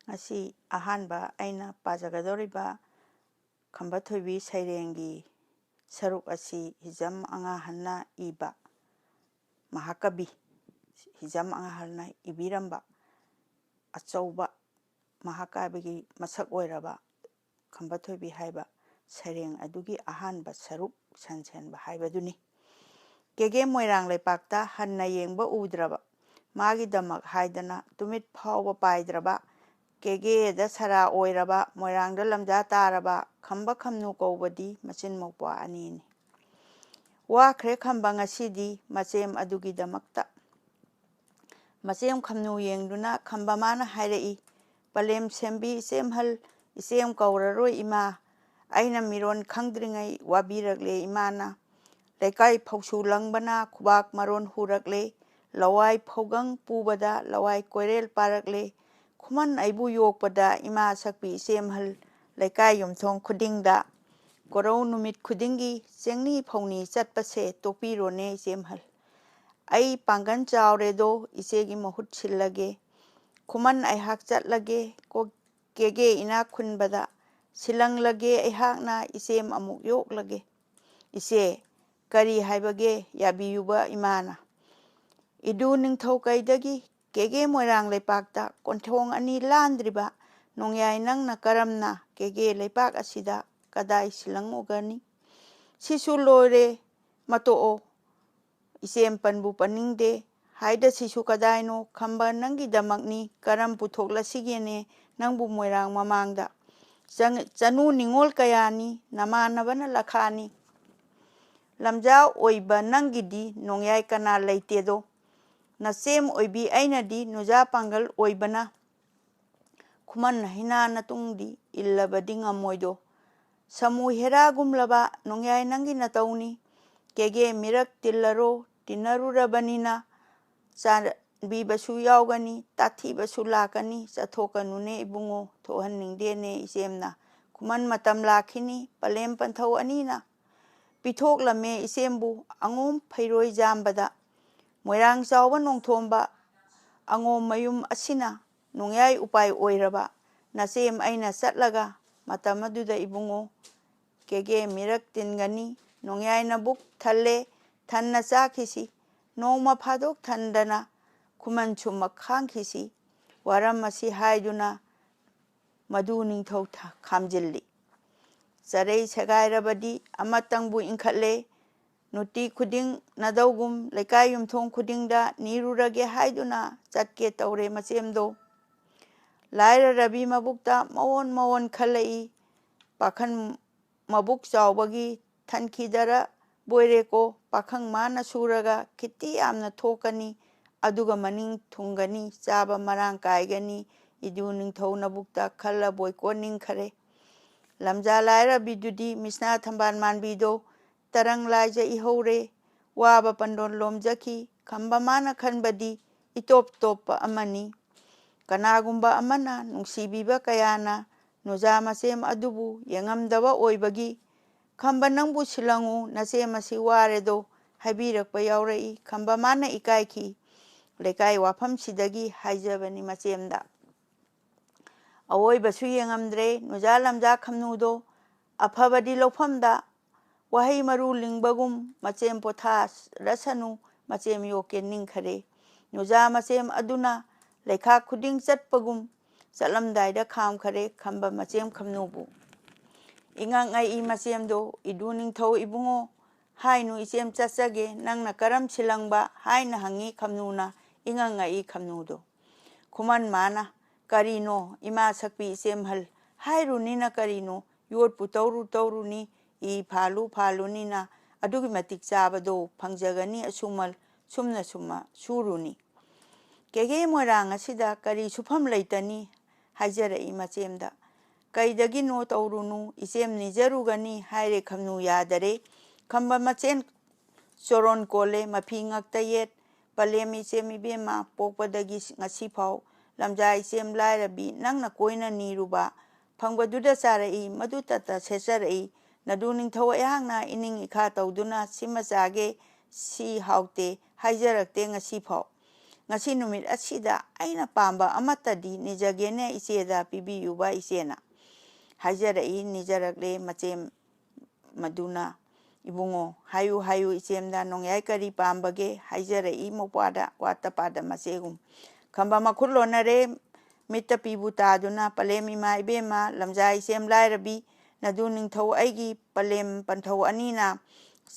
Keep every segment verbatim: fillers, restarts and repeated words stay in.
ꯉꯁꯤ ꯑꯍꯥꯟꯕ ꯑꯩꯅ ꯄꯥꯖꯒꯗꯧꯔꯤꯕ ꯈꯝꯕ ꯊꯣꯏꯕꯤ ꯁꯩꯔꯦꯡꯒꯤ ꯁꯔꯨꯛ ꯑꯁꯤ ꯍꯤꯖꯝ ꯑꯉꯥꯍꯟꯅ ꯏꯕ, ꯃꯍꯥꯀꯕꯤ ꯍꯤꯖꯝ ꯑꯉꯥꯍꯟꯅ ꯏꯕꯤꯔꯝꯕ ꯑꯆꯧꯕ ꯃꯍꯥꯀꯥꯕꯤꯒꯤ ꯃꯁꯛ ꯑꯣꯏꯔꯕ ꯈꯝꯕ ꯊꯣꯏꯕꯤ ꯍꯥꯏꯕ ꯁꯩꯔꯦꯡ ꯑꯗꯨꯒꯤ ꯑꯍꯥꯟꯕ ꯁꯔꯨꯛ ꯁꯟꯁꯦꯟꯕ ꯍꯥꯏꯕꯗꯨꯅꯤ꯫ ꯀꯦꯒꯦ ꯃꯣꯏꯔꯥꯡ ꯂꯩꯄꯥꯛꯇ ꯍꯟꯅ ꯌꯦꯡꯕ ꯎꯗ꯭ꯔꯕ, ꯃꯥꯒꯤꯗꯃꯛ ꯍꯥꯏꯗꯅ ꯇꯨꯃꯤꯠ ꯐꯥꯎꯕ ꯄꯥꯏꯗ꯭ꯔꯕ ꯀꯦꯒꯦꯗ ꯁꯔꯥ ꯑꯣꯏꯔꯕ, ꯃꯣꯏꯔꯥꯡꯗ ꯂꯝꯖꯥ ꯇꯥꯔꯕ ꯈꯝꯕ ꯈꯝꯅꯨ ꯀꯧꯕꯗꯤ ꯃꯆꯤꯟ ꯃꯧꯄ꯭ꯋꯥ ꯑꯅꯤꯅꯤ꯫ ꯋꯥꯈ꯭ꯔꯦ ꯈꯝꯕ ꯉꯁꯤꯗꯤ ꯃꯆꯦꯝ ꯑꯗꯨꯒꯤꯗꯃꯛꯇ꯫ ꯃꯆꯦꯝ ꯈꯝꯅꯨ ꯌꯦꯡꯗꯨꯅ ꯈꯝꯕ ꯃꯥꯅ ꯍꯥꯏꯔꯛꯏ, "ꯄꯂꯦꯝ ꯁꯦꯝꯕꯤ ꯏꯆꯦꯝꯍꯜ, ꯏꯆꯦꯝ ꯀꯧꯔꯔꯣꯏ ꯏꯃꯥ꯫ ꯑꯩꯅ ꯃꯤꯔꯣꯟ ꯈꯪꯗ꯭ꯔꯤꯉꯩ ꯋꯥꯕꯤꯔꯛꯂꯦ ꯏꯃꯥꯅ꯫ ꯂꯩꯀꯥꯏ ꯐꯧꯁꯨ ꯂꯪꯕꯅ ꯈꯨꯕꯥꯛ ꯃꯔꯣꯟ ꯍꯨꯔꯛꯂꯦ꯫ ꯂꯋꯥꯏ ꯐꯧꯒꯪ ꯄꯨꯕꯗ ꯂꯋꯥꯏ ꯀꯣꯏꯔꯦꯜ ꯄꯥꯔꯛꯂꯦ꯫ ꯈꯨꯃꯟ ꯑꯩꯕꯨ ꯌꯣꯛꯄꯗ ꯏꯃꯥ ꯁꯛꯄꯤ ꯏꯆꯦꯝꯍꯜ, ꯂꯩꯀꯥꯏ ꯌꯨꯝꯊꯣꯡ ꯈꯨꯗꯤꯡꯗ ꯀꯣꯔꯧ ꯅꯨꯃꯤꯠ ꯈꯨꯗꯤꯡꯒꯤ ꯆꯦꯡꯅꯤ ꯐꯧꯅꯤ ꯆꯠꯄꯁꯦ ꯇꯣꯛꯄꯤꯔꯣꯅꯦ ꯏꯆꯦꯝꯍꯜ꯫ ꯑꯩ ꯄꯥꯡꯒꯜ ꯆꯥꯎꯔꯦꯗꯣ, ꯏꯆꯦꯒꯤ ꯃꯍꯨꯠ ꯁꯤꯜꯂꯒꯦ꯫ ꯈꯨꯃꯟ ꯑꯩꯍꯥꯛ ꯆꯠꯂꯒꯦ, ꯀꯣ-, ꯀꯦꯒꯦ ꯏꯅꯥꯛ ꯈꯨꯟꯕꯗ ꯁꯤꯜꯂꯪꯂꯒꯦ ꯑꯩꯍꯥꯛꯅ ꯏꯆꯦꯝ ꯑꯃꯨꯛ ꯌꯣꯛꯂꯒꯦ꯫ ꯏꯆꯦ, ꯀꯔꯤ ꯍꯥꯏꯕꯒꯦ ꯌꯥꯕꯤꯌꯨꯕ ꯏꯃꯥꯅ꯫ ꯏꯗꯨ ꯅꯤꯡꯊꯧ ꯀꯩꯗꯒꯤ ꯀꯦꯒꯦ ꯃꯣꯏꯔꯥꯡ ꯂꯩꯄꯥꯛꯇ ꯀꯣꯟꯊꯣꯡ ꯑꯅꯤ ꯂꯥꯟꯗ꯭ꯔꯤꯕ ꯅꯣꯡꯌꯥꯏ ꯅꯪꯅ ꯀꯔꯝꯅ ꯀꯦꯒꯦ ꯂꯩꯄꯥꯛ ꯑꯁꯤꯗ ꯀꯗꯥꯏ ꯁꯤꯜꯂꯪꯉꯨꯒꯅꯤ? ꯁꯤꯁꯨ ꯂꯣꯏꯔꯦ, ꯃꯇꯣꯛꯑꯣ꯫ ꯏꯆꯦꯝ ꯄꯟꯕꯨ ꯄꯟꯅꯤꯡꯗꯦ꯫ ꯍꯥꯏꯗ ꯁꯤꯁꯨ ꯀꯗꯥꯏꯅꯣ? ꯈꯝꯕ ꯅꯪꯒꯤꯗꯃꯛꯅꯤ꯫ ꯀꯔꯝ ꯄꯨꯊꯣꯛꯂꯁꯤꯒꯦꯅꯦ ꯅꯪꯕꯨ ꯃꯣꯏꯔꯥꯡ ꯃꯃꯥꯡꯗ? ꯆꯪ-, ꯆꯅꯨ ꯅꯤꯉꯣꯜ ꯀꯌꯥꯅꯤ ꯅꯃꯥꯟꯅꯕꯅ ꯂꯈꯥꯅꯤ꯫ ꯂꯝꯖꯥ ꯑꯣꯏꯕ ꯅꯪꯒꯤꯗꯤ ꯅꯣꯡꯌꯥꯏ ꯀꯅꯥ ꯂꯩꯇꯦꯗꯣ꯫ ꯅꯆꯦꯝ ꯑꯣꯏꯕꯤ ꯑꯩꯅꯗꯤ ꯅꯨꯖꯥ ꯄꯥꯡꯒꯜ ꯑꯣꯏꯕꯅ ꯈꯨꯃꯟ ꯍꯩꯅꯥ ꯅꯇꯨꯡꯗꯤ ꯏꯜꯂꯕꯗꯤ ꯉꯝꯃꯣꯏꯗꯣ꯫ ꯁꯃꯨ ꯍꯦꯔꯥꯒꯨꯝꯂꯕ ꯅꯣꯡꯌꯥꯏ ꯅꯪꯒꯤ ꯅꯇꯧꯅꯤ꯫ ꯀꯦꯒꯦ ꯃꯤꯔꯛ ꯇꯤꯜꯂꯔꯣ, ꯇꯤꯟꯅꯔꯨꯔꯕꯅꯤꯅ ꯆꯥꯟꯕꯤꯕꯁꯨ ꯌꯥꯎꯒꯅꯤ, ꯇꯥꯊꯤꯕꯁꯨ ꯂꯥꯛꯀꯅꯤ꯫ ꯆꯠꯊꯣꯛꯀꯅꯨꯅꯦ ꯏꯕꯨꯡꯉꯣ, ꯊꯣꯛꯍꯟꯅꯤꯡꯗꯦꯅꯦ ꯏꯆꯦꯝꯅ꯫ ꯈꯨꯃꯟ ꯃꯇꯝ ꯂꯥꯛꯈꯤꯅꯤ, ꯄꯂꯦꯝ ꯄꯟꯊꯧ ꯑꯅꯤꯅ ꯄꯤꯊꯣꯛꯂꯝꯃꯦ ꯏꯆꯦꯝꯕꯨ ꯑꯉꯣꯝ ꯐꯩꯔꯣꯏ ꯌꯥꯝꯕꯗ꯫ ꯃꯣꯏꯔꯥꯡ ꯆꯥꯎꯕ ꯅꯣꯡꯊꯣꯝꯕ ꯑꯉꯣꯝ ꯃꯌꯨꯝ ꯑꯁꯤꯅ ꯅꯣꯡꯌꯥꯏ ꯎꯄꯥꯏ ꯑꯣꯏꯔꯕ꯫ ꯅꯆꯦꯝ ꯑꯩꯅ ꯆꯠꯂꯒ ꯃꯇꯝ ꯑꯗꯨꯗ ꯏꯕꯨꯡꯉꯣ ꯀꯦꯒꯦ ꯃꯤꯔꯛ ꯇꯤꯟꯒꯅꯤ꯫ ꯅꯣꯡꯌꯥꯏ ꯅꯕꯨꯛ ꯊꯜꯂꯦ, ꯊꯟꯅ ꯆꯥꯈꯤꯁꯤ꯫ ꯅꯣꯡꯃ ꯐꯥꯗꯣꯛ ꯊꯟꯗꯅ ꯈꯨꯃꯟ ꯁꯨꯝꯃ ꯈꯥꯡꯈꯤꯁꯤ꯫ ꯋꯥꯔꯝ ꯑꯁꯤ ꯍꯥꯏꯗꯨꯅ ꯃꯗꯨ ꯅꯤꯡꯊꯧ ꯊ-, ꯈꯥꯝꯖꯤꯜꯂꯤ꯫ ꯆꯔꯩ ꯁꯦꯒꯥꯏꯔꯕꯗꯤ ꯑꯃꯇꯪꯕꯨ ꯏꯟꯈꯠꯂꯦ꯫ ꯅꯨꯡꯇꯤ ꯈꯨꯗꯤꯡ ꯅꯗꯧꯒꯨꯝ ꯂꯩꯀꯥꯏ ꯌꯨꯝꯊꯣꯡ ꯈꯨꯗꯤꯡꯗ ꯅꯤꯔꯨꯔꯒꯦ ꯍꯥꯏꯗꯨꯅ ꯆꯠꯀꯦ ꯇꯧꯔꯦ ꯃꯆꯦꯝꯗꯣ꯫ ꯂꯥꯏꯔꯔꯕꯤ ꯃꯕꯨꯛꯇ ꯃꯑꯣꯟ ꯃꯑꯣꯟ ꯈꯜꯂꯛꯏ꯫ ꯄꯥꯈꯪ ꯃꯕꯨꯛ ꯆꯥꯎꯕꯒꯤ ꯊꯟꯈꯤꯗꯔ ꯕꯣꯏꯔꯦꯀꯣ꯫ ꯄꯥꯈꯪ ꯃꯥꯅ ꯁꯨꯔꯒ ꯈꯤꯇꯤ ꯌꯥꯝꯅ ꯊꯣꯛꯀꯅꯤ, ꯑꯗꯨꯒ ꯃꯅꯤꯡ ꯊꯨꯡꯒꯅꯤ, ꯆꯥꯕ ꯃꯔꯥꯡ ꯀꯥꯏꯒꯅꯤ꯫ ꯏꯗꯨ ꯅꯤꯡꯊꯧ ꯅꯕꯨꯛꯇ ꯈꯜꯂ ꯕꯣꯏꯀꯣꯠ ꯅꯤꯡꯈꯔꯦ꯫ ꯂꯝꯖꯥ ꯂꯥꯏꯔꯕꯤꯗꯨꯗꯤ ꯃꯤꯁꯅꯥ ꯊꯝꯕꯥꯜ ꯃꯥꯟꯕꯤꯗꯣ ꯇꯔꯪ ꯂꯥꯏꯖ ꯏꯍꯧꯔꯦ꯫ ꯋꯥꯕ ꯄꯟꯗꯣꯟ ꯂꯣꯝꯖꯈꯤ꯫ ꯈꯝꯕ ꯃꯥꯅ ꯈꯟꯕꯗꯤ ꯏꯇꯣꯞ ꯇꯣꯞꯄ ꯑꯃꯅꯤ꯫ ꯀꯅꯥꯒꯨꯝꯕ ꯑꯃꯅ ꯅꯨꯡꯁꯤꯕꯤꯕ ꯀꯌꯥꯅ ꯅꯨꯖꯥ ꯃꯆꯦꯝ ꯑꯗꯨꯕꯨ ꯌꯦꯡꯉꯝꯗꯕ ꯑꯣꯏꯕꯒꯤ, "ꯈꯝꯕ, ꯅꯪꯕꯨ ꯁꯤꯜꯂꯪꯉꯨ, ꯅꯆꯦꯝ ꯑꯁꯤ ꯋꯥꯔꯦꯗꯣ" ꯍꯥꯏꯕꯤꯔꯛꯄ ꯌꯥꯎꯔꯛꯏ꯫ ꯈꯝꯕ ꯃꯥꯅ ꯏꯀꯥꯏꯈꯤ꯫ ꯂꯩꯀꯥꯏ ꯋꯥꯐꯝꯁꯤꯗꯒꯤ ꯍꯥꯏꯖꯕꯅꯤ ꯃꯆꯦꯝꯗ꯫ ꯑꯋꯣꯏꯕꯁꯨ ꯌꯦꯡꯉꯝꯗ꯭ꯔꯦ ꯅꯨꯖꯥ ꯂꯝꯖꯥ ꯈꯝꯅꯨꯗꯣ꯫ ꯑꯐꯕꯗꯤ ꯂꯧꯐꯝꯗ ꯋꯥꯍꯩ ꯃꯔꯨ ꯂꯤꯡꯕꯒꯨꯝ ꯃꯆꯦꯝ ꯄꯣꯊꯥꯔꯁꯅꯨ, ꯃꯆꯦꯝ ꯌꯣꯛꯀꯦ ꯅꯤꯡꯈꯔꯦ꯫ ꯅꯨꯖꯥ ꯃꯆꯦꯝ ꯑꯗꯨꯅ ꯂꯩꯈꯥ ꯈꯨꯗꯤꯡ ꯆꯠꯄꯒꯨꯝ ꯆꯠꯂꯝꯗꯥꯏꯗ ꯈꯥꯝꯈꯔꯦ ꯈꯝꯕ ꯃꯆꯦꯝ ꯈꯝꯅꯨꯕꯨ꯫ ꯏꯉꯛ ꯉꯛꯏ ꯃꯆꯦꯝꯗꯣ, "ꯏꯗꯨ ꯅꯤꯡꯊꯧ ꯏꯕꯨꯡꯉꯣ, ꯍꯥꯏꯅꯨ ꯏꯆꯦꯝ ꯆꯠꯆꯒꯦ, ꯅꯪꯅ ꯀꯔꯝ ꯁꯤꯜꯂꯪꯕ?" ꯍꯥꯏꯅ ꯍꯪꯉꯤ ꯈꯝꯅꯨꯅ꯫ ꯏꯉꯛ ꯉꯛꯏ ꯈꯝꯅꯨꯗꯣ꯫ ꯈꯨꯃꯟ ꯃꯥꯅ, "ꯀꯔꯤꯅꯣ ꯏꯃꯥ ꯁꯛꯄꯤ ꯏꯆꯦꯝꯍꯜ, ꯍꯥꯏꯔꯨꯅꯤꯅ ꯀꯔꯤꯅꯣ? ꯌꯣꯠꯄꯨ ꯇꯧꯔꯨ ꯇꯧꯔꯨꯅꯤ, ꯏ ꯐꯥꯜꯂꯨ ꯐꯥꯜꯂꯨꯅꯤꯅ ꯑꯗꯨꯒꯤ ꯃꯇꯤꯛ ꯆꯥꯕꯗꯣ ꯐꯪꯖꯒꯅꯤ ꯑꯁꯨꯃꯜ, ꯁꯨꯝꯅ ꯁꯨꯝꯃ ꯁꯨꯔꯨꯅꯤ꯫ ꯀꯦꯒꯦ ꯃꯣꯏꯔꯥꯡ ꯑꯁꯤꯗ ꯀꯔꯤ ꯁꯨꯐꯝ ꯂꯩꯇꯅꯤ?" ꯍꯥꯏꯖꯔꯛꯏ ꯃꯆꯦꯝꯗ꯫ "ꯀꯩꯗꯒꯤꯅꯣ ꯇꯧꯔꯨꯅꯨ, ꯏꯆꯦꯝ ꯅꯤꯖꯔꯨꯒꯅꯤ" ꯍꯥꯏꯔꯦ ꯈꯝꯅꯨ ꯌꯥꯗꯔꯦ꯫ ꯈꯝꯕ ꯃꯆꯦꯝ ꯆꯣꯔꯣꯟ ꯀꯣꯜꯂꯦ, ꯃꯐꯤ ꯉꯛꯇ ꯌꯦꯠ꯫ ꯄꯂꯦꯝ ꯏꯆꯦꯝ ꯏꯕꯦꯝꯃ ꯄꯣꯛꯄꯗꯒꯤ ꯉꯁꯤ ꯐꯥꯎ ꯂꯝꯖꯥ ꯏꯆꯦꯝ ꯂꯥꯏꯔꯕꯤ ꯅꯪꯅ ꯀꯣꯏꯅ ꯅꯤꯔꯨꯕ ꯐꯪꯕꯗꯨꯗ ꯆꯥꯔꯛꯏ, ꯃꯗꯨ ꯇꯠꯇ ꯁꯦꯠꯆꯔꯛꯏ꯫ ꯅꯗꯨ ꯅꯤꯡꯊꯧ ꯑꯩꯍꯥꯛꯅ ꯏꯅꯤꯡ ꯏꯈꯥ ꯇꯧꯗꯨꯅ ꯁꯤꯃ ꯆꯥꯒꯦ, ꯁꯤ ꯍꯥꯎꯇꯦ ꯍꯥꯏꯖꯔꯛꯇꯦ ꯉꯁꯤ ꯐꯥꯎ꯫ ꯉꯁꯤ ꯅꯨꯃꯤꯠ ꯑꯁꯤꯗ ꯑꯩꯅ ꯄꯥꯝꯕ ꯑꯃꯠꯇꯗꯤ ꯅꯤꯖꯒꯦꯅꯦ ꯏꯆꯦꯗ ꯄꯤꯕꯤꯌꯨꯕ ꯏꯆꯦꯅ꯫ ꯍꯥꯏꯖꯔꯛꯏ, ꯅꯤꯖꯔꯛꯂꯦ ꯃꯆꯦꯝ ꯃꯗꯨꯅ, "ꯏꯕꯨꯡꯉꯣ, ꯍꯥꯏꯌꯨ, ꯍꯥꯏꯌꯨ ꯏꯆꯦꯝꯗ, ꯅꯣꯡꯌꯥꯏ ꯀꯔꯤ ꯄꯥꯝꯕꯒꯦ?" ꯍꯥꯏꯖꯔꯛꯏ ꯃꯧꯄ꯭ꯋꯥꯗ, ꯋꯥꯠꯇ ꯄꯥꯗ ꯃꯆꯦꯒꯨꯝ꯫ ꯈꯝꯕ ꯃꯈꯨꯠ ꯂꯣꯟꯅꯔꯦ, ꯃꯤꯠꯇ ꯄꯤꯕꯨ ꯇꯥꯗꯨꯅ, "ꯄꯂꯦꯝ ꯏꯃꯥ ꯏꯕꯦꯝꯃ, ꯂꯝꯖꯥ ꯏꯆꯦꯝ ꯂꯥꯏꯔꯕꯤ, ꯅꯗꯨ ꯅꯤꯡꯊꯧ ꯑꯩꯒꯤ ꯄꯂꯦꯝ ꯄꯟꯊꯧ ꯑꯅꯤꯅ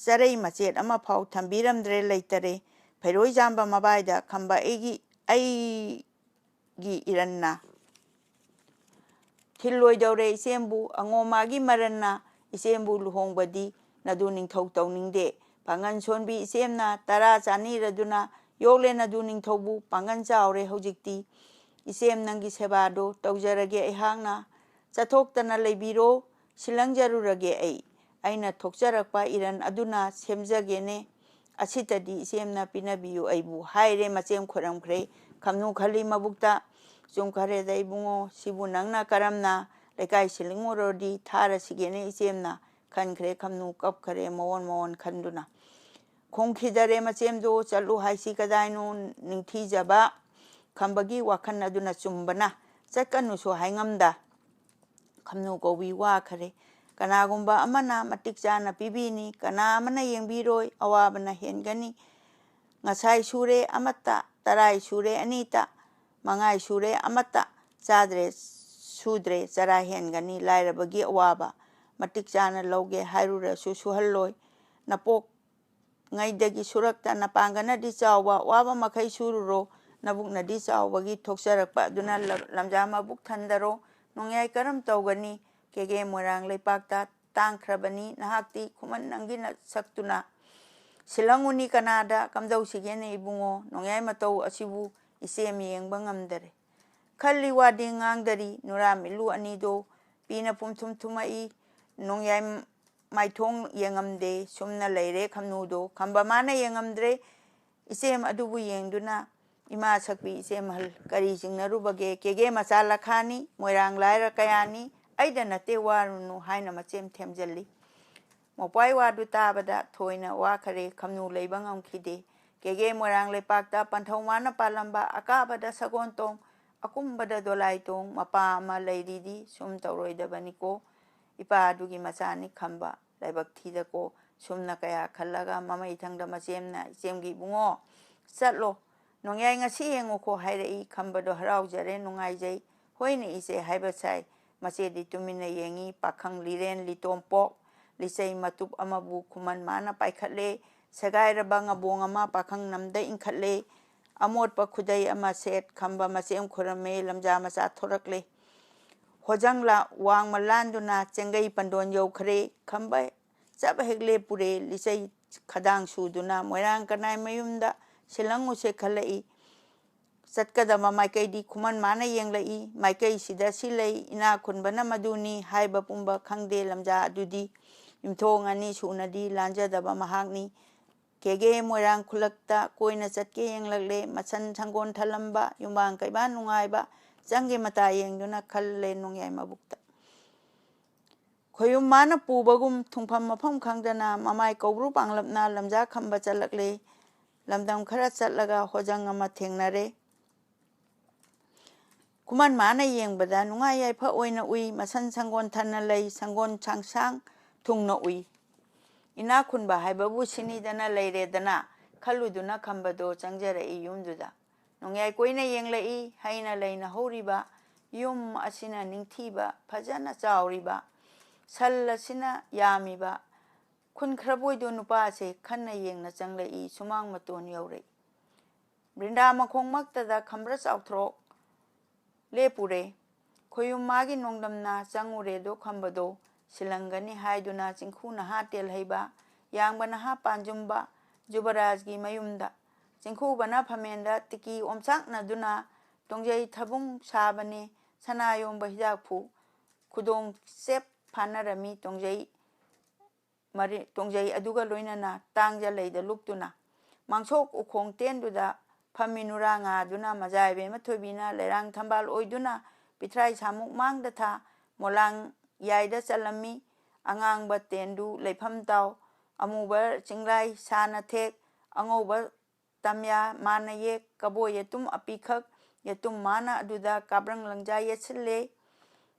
ꯆꯔꯩ ꯃꯆꯦꯠ ꯑꯃꯐꯥꯎ ꯊꯝꯕꯤꯔꯝꯗ꯭ꯔꯦ, ꯂꯩꯇꯔꯦ꯫ ꯐꯩꯔꯣꯏ ꯆꯥꯝꯕ ꯃꯕꯥꯏꯗ ꯈꯝꯕ ꯑꯩꯒꯤ, ꯑꯩꯒꯤ ꯏꯔꯟꯅ ꯊꯤꯜꯂꯣꯏꯗꯧꯔꯦ ꯏꯆꯦꯝꯕꯨ, ꯑꯉꯣꯝꯃꯥꯒꯤ ꯃꯔꯟꯅ ꯏꯆꯦꯝꯕꯨ ꯂꯨꯍꯣꯡꯕꯗꯤ ꯅꯗꯨ ꯅꯤꯡꯊꯧ ꯇꯧꯅꯤꯡꯗꯦ꯫ ꯄꯥꯡꯒꯟ ꯁꯣꯟꯕꯤ ꯏꯆꯦꯝꯅ ꯇꯔꯥ ꯆꯥꯅꯤꯔꯗꯨꯅ ꯌꯣꯛꯂꯦ ꯅꯗꯨ ꯅꯤꯡꯊꯧꯕꯨ, ꯄꯥꯡꯒꯟ ꯆꯥꯎꯔꯦ ꯍꯧꯖꯤꯛꯇꯤ꯫ ꯏꯆꯦꯝ ꯅꯪꯒꯤ ꯁꯦꯕꯥꯗꯣ ꯇꯧꯖꯔꯒꯦ ꯑꯩꯍꯥꯛꯅ, ꯆꯠꯊꯣꯛꯇꯅ ꯂꯩꯕꯤꯔꯣ, ꯁꯤꯜꯂꯪꯖꯔꯨꯔꯒꯦ ꯑꯩ꯫ ꯑꯩꯅ ꯊꯣꯛꯆꯔꯛꯄ ꯏꯔꯟ ꯑꯗꯨꯅ ꯁꯦꯝꯖꯒꯦꯅꯦ꯫ ꯑꯁꯤꯇꯗꯤ ꯏꯆꯦꯝꯅ ꯄꯤꯅꯕꯤꯌꯨ ꯑꯩꯕꯨ", ꯍꯥꯏꯔꯦ ꯃꯆꯦꯝ ꯈꯣꯏꯔꯝꯈ꯭ꯔꯦ꯫ ꯈꯝꯅꯨ ꯈꯜꯂꯤ ꯃꯕꯨꯛꯇ, "ꯆꯨꯝꯈꯔꯦꯗ ꯏꯕꯨꯡꯉꯣ, ꯁꯤꯕꯨ ꯅꯪꯅ ꯀꯔꯝꯅ ꯂꯩꯀꯥꯏ ꯁꯤꯜꯂꯤꯡꯉꯨꯔꯣꯗꯤ ꯊꯥꯔꯁꯤꯒꯦꯅꯦ ꯏꯆꯦꯝꯅ?" ꯈꯟꯈ꯭ꯔꯦ ꯈꯝꯅꯨ, ꯀꯞꯈꯔꯦ ꯃꯑꯣꯟ ꯃꯑꯣꯟ ꯈꯟꯗꯨꯅ꯫ ꯈꯣꯡꯈꯤꯗꯔꯦ ꯃꯆꯦꯝꯗꯣ, "ꯆꯠꯂꯨ ꯍꯥꯏꯁꯤ ꯀꯗꯥꯏꯅꯣ?" ꯅꯤꯡꯊꯤꯖꯕ ꯈꯝꯕꯒꯤ ꯋꯥꯈꯜ ꯑꯗꯨꯅ ꯆꯨꯝꯕꯅ ꯆꯠꯀꯅꯨꯁꯨ ꯍꯥꯏꯉꯝꯗ ꯈꯝꯅꯨ ꯀꯧꯕꯤ ꯋꯥꯈꯔꯦ꯫ ꯀꯅꯥꯒꯨꯝꯕ ꯑꯃꯅ ꯃꯇꯤꯛ ꯆꯥꯅ ꯄꯤꯕꯤꯅꯤ, ꯀꯅꯥ ꯑꯃꯅ ꯌꯦꯡꯕꯤꯔꯣꯏ, ꯑꯋꯥꯕꯅ ꯍꯦꯟꯒꯅꯤ꯫ ꯉꯁꯥꯏ ꯁꯨꯔꯦ ꯑꯃꯠꯇ, ꯇꯔꯥꯏ ꯁꯨꯔꯦ ꯑꯅꯤꯇ, ꯃꯉꯥꯏ ꯁꯨꯔꯦ ꯑꯃꯠꯇ, ꯆꯥꯗ꯭ꯔꯦ ꯁꯨꯗ꯭ꯔꯦ ꯆꯔꯥ ꯍꯦꯟꯒꯅꯤ꯫ ꯂꯥꯏꯔꯕꯒꯤ ꯑꯋꯥꯕ ꯃꯇꯤꯛ ꯆꯥꯅ ꯂꯧꯒꯦ ꯍꯥꯏꯔꯨꯔꯁꯨ ꯁꯨꯍꯜꯂꯣꯏ꯫ ꯅꯄꯣꯛ ꯉꯩꯗꯒꯤ ꯁꯨꯔꯛꯇ ꯅꯄꯥꯡꯒꯜꯅꯗꯤ ꯆꯥꯎꯕ, ꯋꯥꯕ ꯃꯈꯩ ꯁꯨꯔꯨꯔꯣ, ꯅꯕꯨꯛꯅꯗꯤ ꯆꯥꯎꯕꯒꯤ ꯊꯣꯛꯆꯔꯛꯄ ꯑꯗꯨꯅ ꯂ-, ꯂꯝꯖꯥ ꯃꯕꯨꯛ ꯊꯟꯗꯔꯣ꯫ ꯅꯣꯡꯌꯥꯏ ꯀꯔꯝ ꯇꯧꯒꯅꯤ? ꯀꯦꯒꯦ ꯃꯣꯏꯔꯥꯡ ꯂꯩꯄꯥꯛꯇ ꯇꯥꯡꯈ꯭ꯔꯕꯅꯤ ꯅꯍꯥꯛꯇꯤ, ꯈꯨꯃꯟ ꯅꯪꯒꯤ ꯅꯁꯛꯇꯨꯅ꯫ ꯁꯤꯜꯂꯪꯉꯨꯅꯤ ꯀꯅꯥꯗ ꯀꯝꯗꯧꯁꯤꯒꯦꯅꯦ ꯏꯕꯨꯡꯉꯣ? ꯅꯣꯡꯌꯥꯏ ꯃꯇꯧ ꯑꯁꯤꯕꯨ ꯏꯆꯦꯝ ꯌꯦꯡꯕ ꯉꯝꯗꯔꯦ꯫ ꯈꯜꯂꯤ ꯋꯥꯗꯤ ꯉꯥꯡꯗꯔꯤ, ꯅꯨꯔꯥ ꯃꯤꯠꯂꯨ ꯑꯅꯤꯗꯣ ꯄꯤꯅ ꯄꯨꯝꯊꯨꯝ ꯊꯨꯝꯃꯛꯏ꯫ ꯅꯣꯡꯌꯥꯏ ꯃꯥꯏꯊꯣꯡ ꯌꯦꯡꯉꯝꯗꯦ꯫ ꯁꯨꯝꯅ ꯂꯩꯔꯦ ꯈꯝꯅꯨꯗꯣ꯫ ꯈꯝꯕ ꯃꯥꯅ ꯌꯦꯡꯉꯝꯗ꯭ꯔꯦ꯫ ꯏꯆꯦꯝ ꯑꯗꯨꯕꯨ ꯌꯦꯡꯗꯨꯅ, "ꯏꯃꯥ ꯁꯛꯄꯤ ꯏꯆꯦꯝ ꯑꯍꯜ, ꯀꯔꯤ ꯆꯤꯡꯅꯔꯨꯕꯒꯦ? ꯀꯦꯒꯦ ꯃꯆꯥ ꯂꯈꯥꯅꯤ, ꯃꯣꯏꯔꯥꯡ ꯂꯥꯏꯔ ꯀꯌꯥꯅꯤ, ꯑꯩꯗ ꯅꯠꯇꯦ ꯋꯥꯔꯨꯅꯨ" ꯍꯥꯏꯅ ꯃꯆꯦꯝ ꯊꯦꯝꯖꯤꯜꯂꯤ꯫ ꯃꯧꯄ꯭ꯋꯥꯏ ꯋꯥꯗꯨ ꯇꯥꯕꯗ ꯊꯣꯏꯅ ꯋꯥꯈꯔꯦ꯫ ꯈꯝꯅꯨ ꯂꯩꯕ ꯉꯝꯈꯤꯗꯦ꯫ ꯀꯦꯒꯦ ꯃꯣꯏꯔꯥꯡ ꯂꯩꯄꯥꯛꯇ ꯄꯟꯊꯧ ꯃꯥꯅ ꯄꯥꯜꯂꯝꯕ ꯑꯀꯥꯕꯗ ꯁꯒꯣꯜ ꯇꯣꯡ, ꯑꯀꯨꯝꯕꯗ ꯗꯣꯂꯥꯏ ꯇꯣꯡ, ꯃꯄꯥ ꯑꯃ ꯂꯩꯔꯤꯗꯤ ꯁꯨꯝ ꯇꯧꯔꯣꯏꯗꯕꯅꯤꯀꯣ꯫ ꯏꯄꯥ ꯑꯗꯨꯒꯤ ꯃꯆꯥꯅꯤ ꯈꯝꯕ, ꯂꯥꯏꯕꯛ ꯊꯤꯗꯀꯣ꯫ ꯁꯨꯝꯅ ꯀꯌꯥ ꯈꯜꯂꯒ ꯃꯃꯩ ꯊꯪꯗ ꯃꯆꯦꯝꯅ, "ꯏꯆꯦꯝꯒꯤ ꯏꯕꯨꯡꯉꯣ, ꯆꯠꯂꯣ꯫ ꯅꯣꯡꯌꯥꯏ ꯉꯁꯤ ꯌꯦꯡꯉꯨꯀꯣ" ꯍꯥꯏꯔꯛꯏ꯫ ꯈꯝꯕꯗꯣ ꯍꯔꯥꯎꯖꯔꯦ, ꯅꯨꯡꯉꯥꯏꯖꯩ꯫ "ꯍꯣꯏꯅꯦ ꯏꯆꯦ" ꯍꯥꯏꯕ ꯁꯥꯏ꯫ ꯃꯆꯦꯗꯤ ꯇꯨꯃꯤꯟꯅ ꯌꯦꯡꯉꯤ꯫ ꯄꯥꯈꯪ ꯂꯤꯔꯦꯟ ꯂꯤꯇꯣꯝꯄꯣꯛ ꯂꯤꯆꯩ ꯃꯇꯨꯞ ꯑꯃꯕꯨ ꯈꯨꯃꯟ ꯃꯥꯅ ꯄꯥꯏꯈꯠꯂꯦ꯫ ꯁꯦꯒꯥꯏꯔꯕ ꯉꯕꯣꯡ ꯑꯃ ꯄꯥꯈꯪ ꯅꯝꯗ ꯏꯟꯈꯠꯂꯦ꯫ ꯑꯃꯣꯠꯄ ꯈꯨꯗꯩ ꯑꯃ ꯁꯦꯠ ꯈꯝꯕ ꯃꯆꯦꯝ ꯈꯨꯔꯝꯃꯦ꯫ ꯂꯝꯖꯥ ꯃꯆꯥ ꯊꯣꯔꯛꯂꯦ꯫ ꯍꯣꯖꯪꯂꯥ ꯋꯥꯡꯃ ꯂꯥꯟꯗꯨꯅ ꯆꯦꯡꯒꯩ ꯄꯟꯗꯣꯟ ꯌꯧꯈ꯭ꯔꯦ꯫ ꯈꯝꯕ ꯆꯞ ꯍꯦꯛ ꯂꯦꯞꯄꯨꯔꯦ꯫ ꯂꯤꯆꯩ ꯈꯗꯥꯡ ꯁꯨꯗꯨꯅ ꯃꯣꯏꯔꯥꯡ ꯀꯅꯥꯏ ꯃꯌꯨꯝꯗ ꯁꯤꯂꯪ ꯎꯁꯦꯛ ꯈꯜꯂꯛꯏ꯫ ꯆꯠꯀꯗꯕ ꯃꯥꯏꯀꯩꯗꯤ ꯈꯨꯃꯟ ꯃꯥꯅ ꯌꯦꯡꯂꯛꯏ꯫ ꯃꯥꯏꯀꯩꯁꯤꯗ ꯁꯤ ꯂꯩ, ꯏꯅꯥꯛ ꯈꯨꯟꯕꯅ ꯃꯗꯨꯅꯤ ꯍꯥꯏꯕ ꯄꯨꯝꯕ ꯈꯪꯗꯦ꯫ ꯂꯝꯖꯥ ꯑꯗꯨꯗꯤ ꯌꯨꯝꯊꯣꯡ ꯑꯅꯤ ꯁꯨꯅꯗꯤ ꯂꯥꯟꯖꯗꯕ ꯃꯍꯥꯛꯅꯤ꯫ ꯀꯦꯒꯦ ꯃꯣꯏꯔꯥꯡ ꯈꯨꯜꯂꯛꯇ ꯀꯣꯏꯅ ꯆꯠꯀꯦ ꯌꯦꯡꯂꯛꯂꯦ꯫ ꯃꯁꯟ ꯁꯪꯒꯣꯟ ꯊꯜꯂꯝꯕ, ꯌꯨꯝꯕꯥꯡ ꯀꯩꯕꯥꯟ ꯅꯨꯡꯉꯥꯏꯕ, ꯆꯪꯒꯦ ꯃꯇꯥ ꯌꯦꯡꯗꯨꯅ ꯈꯜꯂꯦ ꯅꯣꯡꯌꯥꯏ ꯃꯕꯨꯛꯇ꯫ ꯈꯣꯌꯨꯝ ꯃꯥꯅ ꯄꯨꯕꯒꯨꯝ ꯊꯨꯡꯐꯝ ꯃꯐꯝ ꯈꯪꯗꯅ ꯃꯃꯥꯏ ꯀꯧꯕ꯭ꯔꯨ ꯄꯥꯡꯂꯞꯅ ꯂꯝꯖꯥ ꯈꯝꯕ ꯆꯠꯂꯛꯂꯦ꯫ ꯂꯝꯗꯝ ꯈꯔ ꯆꯠꯂꯒ ꯍꯣꯖꯪ ꯑꯃ ꯊꯦꯡꯅꯔꯦ꯫ ꯈꯨꯃꯟ ꯃꯥꯅ ꯌꯦꯡꯕꯗ ꯅꯨꯡꯉꯥꯏ ꯌꯥꯏꯐ ꯑꯣꯏꯅ ꯎꯏ꯫ ꯃꯁꯟ ꯁꯪꯒꯣꯟ ꯊꯟꯅ ꯂꯩ, ꯁꯪꯒꯣꯟ ꯁꯥꯡꯁꯥꯡ ꯊꯨꯡꯅ ꯎꯏ꯫ ꯏꯅꯥꯛ ꯈꯨꯟꯕ ꯍꯥꯏꯕꯕꯨ ꯁꯤꯅꯤꯗꯅ ꯂꯩꯔꯦꯗꯅ ꯈꯜꯂꯨꯗꯨꯅ ꯈꯝꯕꯗꯣ ꯆꯪꯖꯔꯛꯏ ꯌꯨꯝꯗꯨꯗ꯫ ꯅꯣꯡꯌꯥꯏ ꯀꯣꯏꯅ ꯌꯦꯡꯂꯛꯏ꯫ ꯍꯩꯅ ꯂꯩꯅ ꯍꯧꯔꯤꯕ ꯌꯨꯝ ꯑꯁꯤꯅ ꯅꯤꯡꯊꯤꯕ, ꯐꯖꯅ ꯆꯥꯎꯔꯤꯕ, ꯁꯜ ꯑꯁꯤꯅ ꯌꯥꯝꯃꯤꯕ ꯈꯨꯟꯈ꯭ꯔꯕꯣꯏꯗꯣ ꯅꯨꯄꯥꯁꯦ ꯈꯟꯅ ꯌꯦꯡꯅ ꯆꯪꯂꯛꯏ꯫ ꯁꯨꯃꯥꯡ ꯃꯇꯣꯟ ꯌꯧꯔꯛꯏ꯫ ꯕ꯭ꯔꯤꯟꯗꯥ ꯃꯈꯣꯡꯃꯛꯇꯗ ꯈꯝꯕ꯭ꯔ ꯆꯥꯎꯊ꯭ꯔꯣꯛ ꯂꯦꯞꯄꯨꯔꯦ꯫ ꯈꯣꯌꯨꯝ ꯃꯥꯒꯤ ꯅꯣꯡꯗꯝꯅ ꯆꯪꯉꯨꯔꯦꯗꯣ ꯈꯝꯕꯗꯣ ꯁꯤꯂꯪꯒꯅꯤ ꯍꯥꯏꯗꯨꯅ ꯆꯤꯡꯈꯨ ꯅꯍꯥ ꯇꯦꯜꯍꯩꯕ, ꯌꯥꯡꯕ ꯅꯍꯥ ꯄꯥꯟꯖꯨꯝꯕ ꯖꯨꯕꯔꯥꯖꯒꯤ ꯃꯌꯨꯝꯗ꯫ ꯆꯤꯡꯈꯨꯕꯅ ꯐꯝꯃꯦꯟꯗ ꯇꯤꯀꯤ ꯑꯣꯝꯆꯥꯛꯅꯗꯨꯅ ꯇꯣꯡꯖꯩ ꯊꯕꯨꯡ ꯁꯥꯕꯅꯤ꯫ ꯁꯅꯥ ꯌꯣꯝꯕ ꯍꯤꯗꯥꯛꯐꯨ ꯈꯨꯗꯣꯡ ꯆꯦꯞ ꯐꯥꯅꯔꯝꯃꯤ ꯇꯣꯡꯖꯩ ꯃꯔꯤ-, ꯇꯣꯡꯖꯩ ꯑꯗꯨꯒ ꯂꯣꯏꯅꯅ ꯇꯥꯡꯖ ꯂꯩꯗ ꯂꯨꯞꯇꯨꯅ꯫ ꯃꯥꯡꯁꯣꯛ ꯎꯈꯣꯡ ꯇꯦꯟꯗꯨꯗ ꯐꯝꯃꯤ ꯅꯨꯔꯥ ꯉꯥꯗꯨꯅ ꯃꯖꯥ ꯏꯕꯦꯝꯃ ꯊꯣꯏꯕꯤꯅ ꯂꯩꯔꯥꯡ ꯊꯝꯕꯥꯜ ꯑꯣꯏꯗꯨꯅ ꯄꯤꯊ꯭ꯔꯥꯏ ꯁꯥꯃꯨꯛ ꯃꯥꯡꯗ ꯊꯥ꯫ ꯃꯣꯂꯥꯡ ꯌꯥꯏꯗ ꯆꯜꯂꯝꯃꯤ꯫ ꯑꯉꯥꯡꯕ ꯇꯦꯟꯗꯨ ꯂꯩꯐꯝ ꯇꯥꯎ꯫ ꯑꯃꯨꯕ ꯆꯤꯡꯂꯥꯏ ꯁꯥꯅ ꯊꯦꯛ꯫ ꯑꯉꯧꯕ ꯇꯝꯌꯥ ꯃꯥꯅ ꯌꯦꯛ ꯀꯕꯣ ꯌꯦꯇꯨꯝ ꯑꯄꯤꯈꯛ ꯌꯦꯇꯨꯝ ꯃꯥꯅ ꯑꯗꯨꯗ ꯀꯥꯕ꯭ꯔꯪ ꯂꯪꯖꯥ ꯌꯦꯠꯁꯤꯜꯂꯦ꯫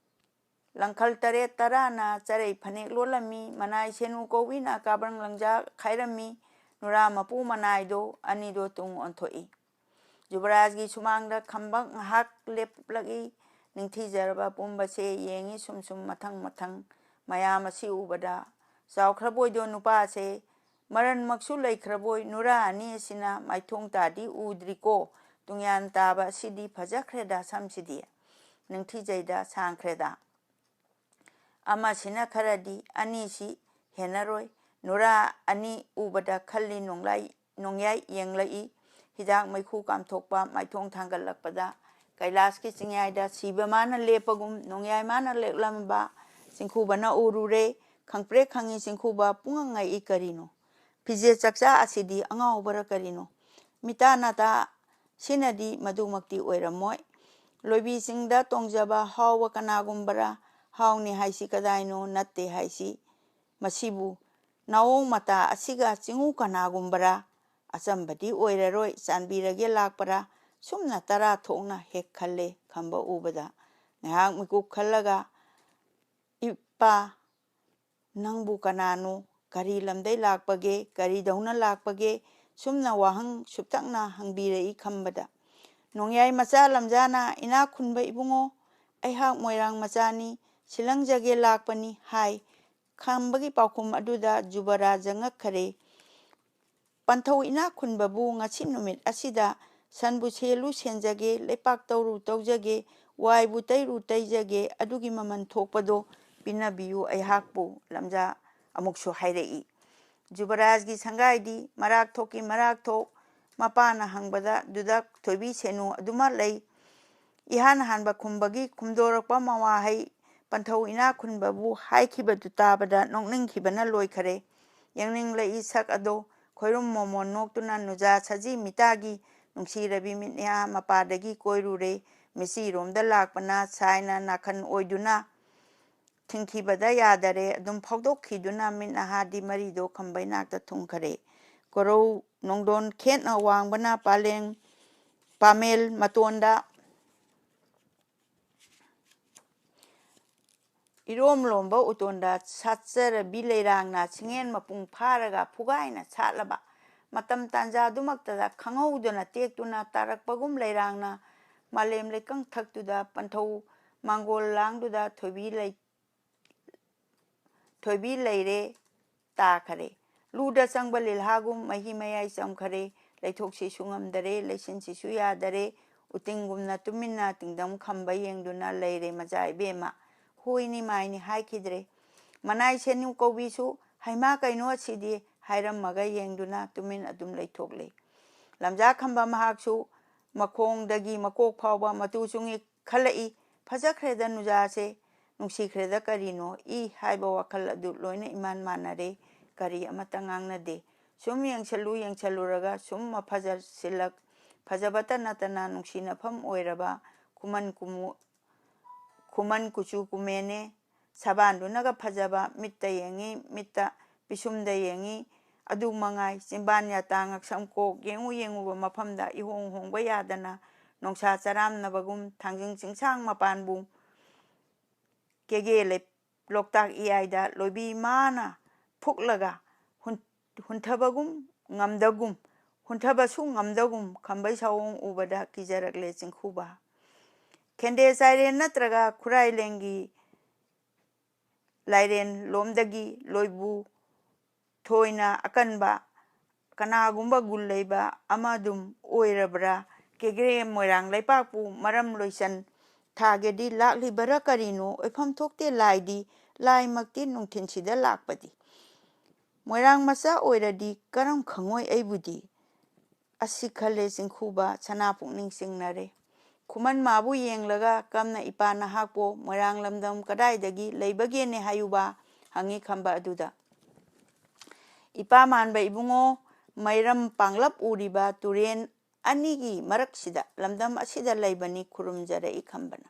ꯂꯪꯈꯜ ꯇꯔꯦꯠ ꯇꯔꯥꯅ ꯆꯔꯩ ꯐꯅꯦꯛ ꯂꯣꯜꯂꯝꯃꯤ꯫ ꯃꯅꯥꯏ ꯁꯦꯅꯨ ꯀꯧꯕꯤꯅ ꯀꯥꯕ꯭ꯔꯪ ꯂꯪꯖꯥ ꯈꯥꯏꯔꯝꯃꯤ꯫ ꯅꯨꯔꯥ ꯃꯄꯨ ꯃꯅꯥꯏꯗꯣ ꯑꯅꯤꯗꯣ ꯇꯨꯡ ꯑꯣꯟꯊꯣꯛꯏ꯫ ꯖꯨꯕꯔꯥꯖꯒꯤ ꯁꯨꯃꯥꯡꯗ ꯈꯝꯕ ꯉꯥꯏꯍꯥꯛ ꯂꯦꯞꯂꯛꯏ꯫ ꯅꯤꯡꯊꯤꯖꯔꯕ ꯄꯨꯝꯕꯁꯦ ꯌꯦꯡꯉꯤ ꯁꯨꯝ ꯁꯨꯝ ꯃꯊꯪ ꯃꯊꯪ꯫ ꯃꯌꯥꯝ ꯑꯁꯤ ꯎꯕꯗ ꯆꯥꯎꯈ꯭ꯔꯕꯣꯏꯗꯣ ꯅꯨꯄꯥꯁꯦ ꯃꯔꯟꯃꯛꯁꯨ ꯂꯩꯈ꯭ꯔꯕꯣꯏ꯫ ꯅꯨꯔꯥ ꯑꯅꯤ ꯑꯁꯤꯅ ꯃꯥꯏꯊꯣꯡ ꯇꯥꯗꯤ ꯎꯗ꯭ꯔꯤꯀꯣ꯫ ꯇꯨꯡꯌꯥꯟ ꯇꯥꯕ ꯑꯁꯤꯗꯤ ꯐꯖꯈ꯭ꯔꯦꯗ ꯁꯝꯁꯤꯗꯤ꯫ ꯅꯤꯡꯊꯤꯖꯩꯗ ꯁꯥꯡꯈ꯭ꯔꯦꯗ꯫ ꯑꯃꯁꯤꯅ ꯈꯔꯗꯤ ꯑꯅꯤꯁꯤ ꯍꯦꯟꯅꯔꯣꯏ꯫ ꯅꯨꯔꯥ ꯑꯅꯤ ꯎꯕꯗ ꯈꯜꯂꯤ ꯅꯣꯡꯂꯥꯏ-, ꯅꯣꯡꯌꯥꯏ ꯌꯦꯡꯂꯛꯏ꯫ ꯍꯤꯗꯥꯛ ꯃꯩꯈꯨ ꯀꯥꯝꯊꯣꯛꯄ ꯃꯥꯏꯊꯣꯡ ꯊꯥꯡꯒꯠꯂꯛꯄꯗ ꯀꯩꯂꯥꯁꯀꯤ ꯆꯤꯡꯌꯥꯏꯗ ꯁꯤꯕ ꯃꯥꯅ ꯂꯦꯞꯄꯒꯨꯝ ꯅꯣꯡꯌꯥꯏ ꯃꯥꯅ ꯂꯦꯞꯂꯝꯕ ꯆꯤꯡꯈꯨꯕꯅ ꯎꯔꯨꯔꯦ꯫ ꯈꯪꯄ꯭ꯔꯦꯛ ꯈꯪꯉꯤ ꯆꯤꯡꯈꯨꯕ ꯄꯨꯡꯉꯛ ꯉꯛꯏ ꯀꯔꯤꯅꯣ? ꯐꯤꯖꯦꯠ ꯆꯥꯛꯆꯥ ꯑꯁꯤꯗꯤ ꯑꯉꯥꯎꯕꯔ ꯀꯔꯤꯅꯣ? ꯃꯤꯇꯥ ꯅꯥꯇꯥ ꯁꯤꯅꯗꯤ ꯃꯗꯨꯃꯛꯇꯤ ꯑꯣꯏꯔꯝꯃꯣꯏ꯫ ꯂꯣꯏꯕꯤ ꯆꯤꯡꯗ ꯇꯣꯡꯖꯕ ꯍꯥꯎꯕ ꯀꯅꯥꯒꯨꯝꯕꯔ? ꯍꯥꯎꯅꯤ ꯍꯥꯏꯁꯤ ꯀꯗꯥꯏꯅꯣ? ꯅꯠꯇꯦ ꯍꯥꯏꯁꯤ ꯃꯁꯤꯕꯨ ꯅꯥꯑꯣꯡ ꯃꯇꯥ ꯑꯁꯤꯒ ꯆꯤꯡꯉꯨ ꯀꯅꯥꯒꯨꯝꯕꯔ? ꯑꯆꯝꯕꯗꯤ ꯑꯣꯏꯔꯔꯣꯏ, ꯆꯥꯟꯕꯤꯔꯒꯦ ꯂꯥꯛꯄꯔꯥ? ꯁꯨꯝꯅ ꯇꯔꯥ ꯊꯣꯛꯅ ꯍꯦꯛ ꯈꯜꯂꯦ ꯈꯝꯕ ꯎꯕꯗ꯫ ꯉꯥꯏꯍꯥꯛ ꯃꯤꯀꯨꯞ ꯈꯜꯂꯒ, "ꯏꯄꯥ, ꯅꯪꯕꯨ ꯀꯅꯥꯅꯣ? ꯀꯔꯤ ꯂꯝꯗꯩ ꯂꯥꯛꯄꯒꯦ? ꯀꯔꯤꯗꯧꯅ ꯂꯥꯛꯄꯒꯦ?" ꯁꯨꯝꯅ ꯋꯥꯍꯪ ꯁꯨꯞꯇꯛꯅ ꯍꯪꯕꯤꯔꯛꯏ ꯈꯝꯕꯗ꯫ "ꯅꯣꯡꯌꯥꯏ ꯃꯆꯥ ꯂꯝꯖꯥꯅ ꯏꯅꯥꯛ ꯈꯨꯟꯕ ꯏꯕꯨꯡꯉꯣ, ꯑꯩꯍꯥꯛ ꯃꯣꯏꯔꯥꯡ ꯃꯆꯥꯅꯤ, ꯁꯤꯂꯪꯖꯒꯦ ꯂꯥꯛꯄꯅꯤ" ꯍꯥꯏ꯫ ꯈꯝꯕꯒꯤ ꯄꯥꯎꯈꯨꯝ ꯑꯗꯨꯗ ꯖꯨꯕꯔꯥꯖ ꯉꯛꯈꯔꯦ꯫ "ꯄꯟꯊꯧ ꯏꯅꯥꯛ ꯈꯨꯟꯕꯕꯨ ꯉꯁꯤ ꯅꯨꯃꯤꯠ ꯑꯁꯤꯗ ꯁꯟꯕꯨ ꯁꯦꯜꯂꯨ ꯁꯦꯟꯖꯒꯦ, ꯂꯩꯄꯥꯛ ꯇꯧꯔꯨ ꯇꯧꯖꯒꯦ, ꯋꯥꯏꯕꯨ ꯇꯩꯔꯨ ꯇꯩꯖꯒꯦ, ꯑꯗꯨꯒꯤ ꯃꯃꯜ ꯊꯣꯛꯄꯗꯣ ꯄꯤꯅꯕꯤꯌꯨ ꯑꯩꯍꯥꯛꯄꯨ", ꯂꯝꯖꯥ ꯑꯃꯨꯛꯁꯨ ꯍꯥꯏꯔꯛꯏ꯫ ꯖꯨꯕꯔꯥꯖꯒꯤ ꯁꯪꯒꯥꯏꯗꯤ ꯃꯔꯥꯛ ꯊꯣꯛꯀꯤ ꯃꯔꯥꯛ ꯊꯣꯛ, ꯃꯄꯥꯅ ꯍꯪꯕꯗ ꯗꯨꯗꯛ ꯊꯣꯏꯕꯤ ꯁꯦꯅꯨ ꯑꯗꯨꯃꯛ ꯂꯩ꯫ ꯏꯍꯥꯟ ꯍꯥꯟꯕ ꯈꯨꯝꯕꯒꯤ ꯈꯨꯝꯗꯣꯔꯛꯄ ꯃꯋꯥꯍꯩ ꯄꯟꯊꯧ ꯏꯅꯥꯛ ꯈꯨꯟꯕꯕꯨ ꯍꯥꯏꯈꯤꯕꯗꯨ ꯇꯥꯕꯗ ꯅꯣꯛꯅꯤꯡꯈꯤꯕꯅ ꯂꯣꯏꯈꯔꯦ꯫ ꯌꯦꯡꯅꯤꯡꯂꯛꯏ ꯁꯛ ꯑꯗꯣ꯫ ꯈꯣꯏꯔꯨꯝ ꯃꯣꯃꯣꯟ ꯅꯣꯛꯇꯨꯅ ꯅꯨꯖꯥ ꯁꯖꯤ ꯃꯤꯇꯥꯒꯤ ꯅꯨꯡꯁꯤꯔꯕꯤ ꯃꯤꯠꯌꯥ ꯃꯄꯥꯗꯒꯤ ꯀꯣꯏꯔꯨꯔꯦ꯫ ꯃꯤꯆꯤꯔꯣꯝꯗ ꯂꯥꯛꯄꯅ ꯁꯥꯏꯅ ꯅꯥꯈꯟ ꯑꯣꯏꯗꯨꯅ ꯊꯤꯡꯈꯤꯕꯗ ꯌꯥꯗꯔꯦ꯫ ꯑꯗꯨꯝ ꯐꯥꯎꯗꯣꯛꯈꯤꯗꯨꯅ ꯃꯤꯠ ꯅꯍꯥꯗꯤ ꯃꯔꯤꯗꯣ ꯈꯝꯕꯩ ꯅꯥꯛꯇ ꯊꯨꯡꯈꯔꯦ꯫ ꯀꯣꯔꯧ ꯅꯣꯡꯗꯣꯟ ꯈꯦꯠꯅ ꯋꯥꯡꯕꯅ ꯄꯥꯂꯦꯡ ꯄꯥꯃꯦꯜ ꯃꯇꯣꯟꯗ ꯏꯔꯣꯝ ꯂꯣꯝꯕ ꯎꯇꯣꯟꯗ ꯁꯥꯠꯆꯔꯕꯤ ꯂꯩꯔꯥꯡꯅ ꯁꯤꯡꯉꯦꯟ ꯃꯄꯨꯡ ꯐꯥꯔꯒ ꯐꯨꯒꯥꯏꯅ ꯁꯥꯠꯂꯕ ꯃꯇꯝ ꯇꯥꯟꯖꯥꯗꯨꯃꯛꯇꯗ ꯈꯪꯍꯧꯗꯅ ꯇꯦꯛꯇꯨꯅ ꯇꯥꯔꯛꯄꯒꯨꯝ ꯂꯩꯔꯥꯡꯅ ꯃꯥꯂꯦꯝ ꯂꯩꯀꯪ ꯊꯛꯇꯨꯗ ꯄꯟꯊꯧ ꯃꯥꯡꯒꯣꯜ ꯂꯥꯡꯗꯨꯗ ꯊꯣꯏꯕꯤ ꯂꯩ ꯊꯣꯏꯕꯤ ꯂꯩꯔꯦ ꯇꯥꯈꯔꯦ꯫ ꯂꯨꯗ ꯆꯪꯕ ꯂꯤꯜꯍꯥꯒꯨꯝ ꯃꯍꯤ ꯃꯌꯥꯏ ꯆꯝꯈꯔꯦ꯫ ꯂꯩꯊꯣꯛꯁꯤꯁꯨ ꯉꯝꯗꯔꯦ, ꯂꯩꯁꯤꯟꯁꯤꯁꯨ ꯌꯥꯗꯔꯦ꯫ ꯎꯇꯤꯡꯒꯨꯝꯅ ꯇꯨꯃꯤꯟꯅ ꯇꯤꯡꯗꯝ ꯈꯝꯕ ꯌꯦꯡꯗꯨꯅ ꯂꯩꯔꯦ ꯃꯆꯥ ꯏꯕꯦꯝꯃ꯫ ꯍꯣꯏꯅꯤ ꯃꯥꯏꯅꯤ ꯍꯥꯏꯈꯤꯗ꯭ꯔꯦ꯫ ꯃꯅꯥꯏ ꯁꯦꯅꯨ ꯀꯧꯕꯤꯁꯨ "ꯍꯩꯃꯥ, ꯀꯩꯅꯣ ꯑꯁꯤꯗꯤ?" ꯍꯥꯏꯔꯝꯃꯒ ꯌꯦꯡꯗꯨꯅ ꯇꯨꯃꯤꯟ ꯑꯗꯨꯝ ꯂꯩꯊꯣꯛꯂꯦ꯫ ꯂꯝꯖꯥ ꯈꯝꯕ ꯃꯍꯥꯛꯁꯨ ꯃꯈꯣꯡꯗꯒꯤ ꯃꯀꯣꯛ ꯐꯥꯎꯕ ꯃꯇꯨ ꯆꯨꯡꯉꯤ ꯈꯜꯂꯛꯏ꯫ ꯐꯖꯈ꯭ꯔꯦꯗ ꯅꯨꯖꯥꯁꯦ, ꯅꯨꯡꯁꯤꯈ꯭ꯔꯦꯗ ꯀꯔꯤꯅꯣ, ꯏ ꯍꯥꯏꯕ ꯋꯥꯈꯜ ꯑꯗꯨ ꯂꯣꯏꯅ ꯏꯃꯥꯟ ꯃꯥꯟꯅꯔꯦ꯫ ꯀꯔꯤ ꯑꯃꯠꯇ ꯉꯥꯡꯅꯗꯦ꯫ ꯁꯨꯝ ꯌꯦꯡꯁꯜꯂꯨ ꯌꯦꯡꯁꯜꯂꯨꯔꯒ ꯁꯨꯝ ꯃꯐꯖꯁꯤꯜꯂꯛ ꯐꯖꯕꯇ ꯅꯠꯇꯅ ꯅꯨꯡꯁꯤꯅꯐꯝ ꯑꯣꯏꯔꯕ ꯈꯨꯃꯟ ꯀꯨꯃꯨ ꯈꯨꯃꯟ ꯀꯨꯆꯨ ꯀꯨꯃꯦꯟꯅꯦ꯫ ꯁꯕꯥꯟꯗꯨꯅꯒ ꯐꯖꯕ, ꯃꯤꯠꯇ ꯌꯦꯡꯉꯤ, ꯃꯤꯠꯇ ꯄꯤꯁꯨꯝꯗ ꯌꯦꯡꯉꯤ꯫ ꯑꯗꯨ ꯃꯉꯥꯏ, ꯆꯤꯟꯕꯥꯟ ꯌꯥꯇꯥ ꯉꯛꯁꯝ ꯀꯣꯛ ꯌꯦꯡꯉꯨ ꯌꯦꯡꯉꯨꯕ ꯃꯐꯝꯗ ꯏꯍꯣꯡ ꯍꯣꯡꯕ ꯌꯥꯗꯅ ꯅꯣꯡꯁꯥ ꯆꯔꯥꯝꯅꯕꯒꯨꯝ ꯊꯥꯡꯖꯤꯡ ꯆꯤꯡꯁꯥꯡ ꯃꯄꯥꯟꯕꯨ ꯀꯦꯒꯦ ꯂꯩ-, ꯂꯣꯛꯇꯥꯛ ꯏꯌꯥꯏꯗ ꯂꯣꯏꯕꯤ ꯃꯥꯅ ꯐꯨꯛꯂꯒ ꯍꯨꯟ-, ꯍꯨꯟꯊꯕꯒꯨꯝ ꯉꯝꯗꯒꯨꯝ, ꯍꯨꯟꯊꯕꯁꯨ ꯉꯝꯗꯒꯨꯝ ꯈꯝꯕꯩ ꯁꯥꯑꯣꯡ ꯎꯕꯗ ꯀꯤꯖꯔꯛꯂꯦ ꯆꯤꯡꯈꯨꯕ꯫ ꯈꯦꯟꯗꯦ ꯆꯥꯏꯔꯦꯟ ꯅꯠꯇ꯭ꯔꯒ ꯈꯨꯔꯥꯏꯂꯦꯟꯒꯤ ꯂꯥꯏꯔꯦꯟ ꯂꯣꯝꯗꯒꯤ ꯂꯣꯏꯕꯨ ꯊꯣꯏꯅ ꯑꯀꯟꯕ ꯀꯅꯥꯒꯨꯝꯕ ꯒꯨꯟ ꯂꯩꯕ ꯑꯃ ꯑꯗꯨꯝ ꯑꯣꯏꯔꯕ꯭ꯔꯥ? ꯀꯦꯒ꯭ꯔꯦ ꯃꯣꯏꯔꯥꯡ ꯂꯩꯄꯥꯛꯄꯨ ꯃꯔꯝ ꯂꯣꯏꯁꯟ ꯊꯥꯒꯦꯗꯤ ꯂꯥꯛꯂꯤꯕꯔꯥ ꯀꯔꯤꯅꯣ? ꯑꯣꯏꯐꯝ ꯊꯣꯛꯇꯦ ꯂꯥꯏꯗꯤ, ꯂꯥꯏꯃꯛꯇꯤ ꯅꯨꯡꯊꯤꯟꯁꯤꯗ ꯂꯥꯛꯄꯗꯤ꯫ ꯃꯣꯏꯔꯥꯡ ꯃꯆꯥ ꯑꯣꯏꯔꯗꯤ ꯀꯔꯝ ꯈꯪꯉꯣꯏ ꯑꯩꯕꯨꯗꯤ? ꯑꯁꯤ ꯈꯜꯂꯦ ꯆꯤꯡꯈꯨꯕ, ꯁꯅꯥ ꯄꯨꯛꯅꯤꯡ ꯆꯤꯡꯅꯔꯦ꯫ ꯈꯨꯃꯟ ꯃꯥꯕꯨ ꯌꯦꯡꯂꯒ ꯀꯝꯅ ꯏꯄꯥ ꯅꯍꯥꯛꯄꯣ ꯃꯣꯏꯔꯥꯡ ꯂꯝꯗꯝ ꯀꯗꯥꯏꯗꯒꯤ ꯂꯩꯕꯒꯦꯅꯦ ꯍꯥꯏꯌꯨꯕ? ꯍꯪꯉꯤ ꯈꯝꯕ ꯑꯗꯨꯗ꯫ ꯏꯄꯥ ꯃꯥꯟꯕ ꯏꯕꯨꯡꯉꯣ, ꯃꯩꯔꯝ ꯄꯥꯡꯂꯞ ꯎꯔꯤꯕ ꯇꯨꯔꯦꯟ ꯑꯅꯤꯒꯤ ꯃꯔꯛꯁꯤꯗ ꯂꯝꯗꯝ ꯑꯁꯤꯗ ꯂꯩꯕꯅꯤ ꯈꯨꯔꯨꯝꯖꯔꯛꯏ ꯈꯝꯕꯅ꯫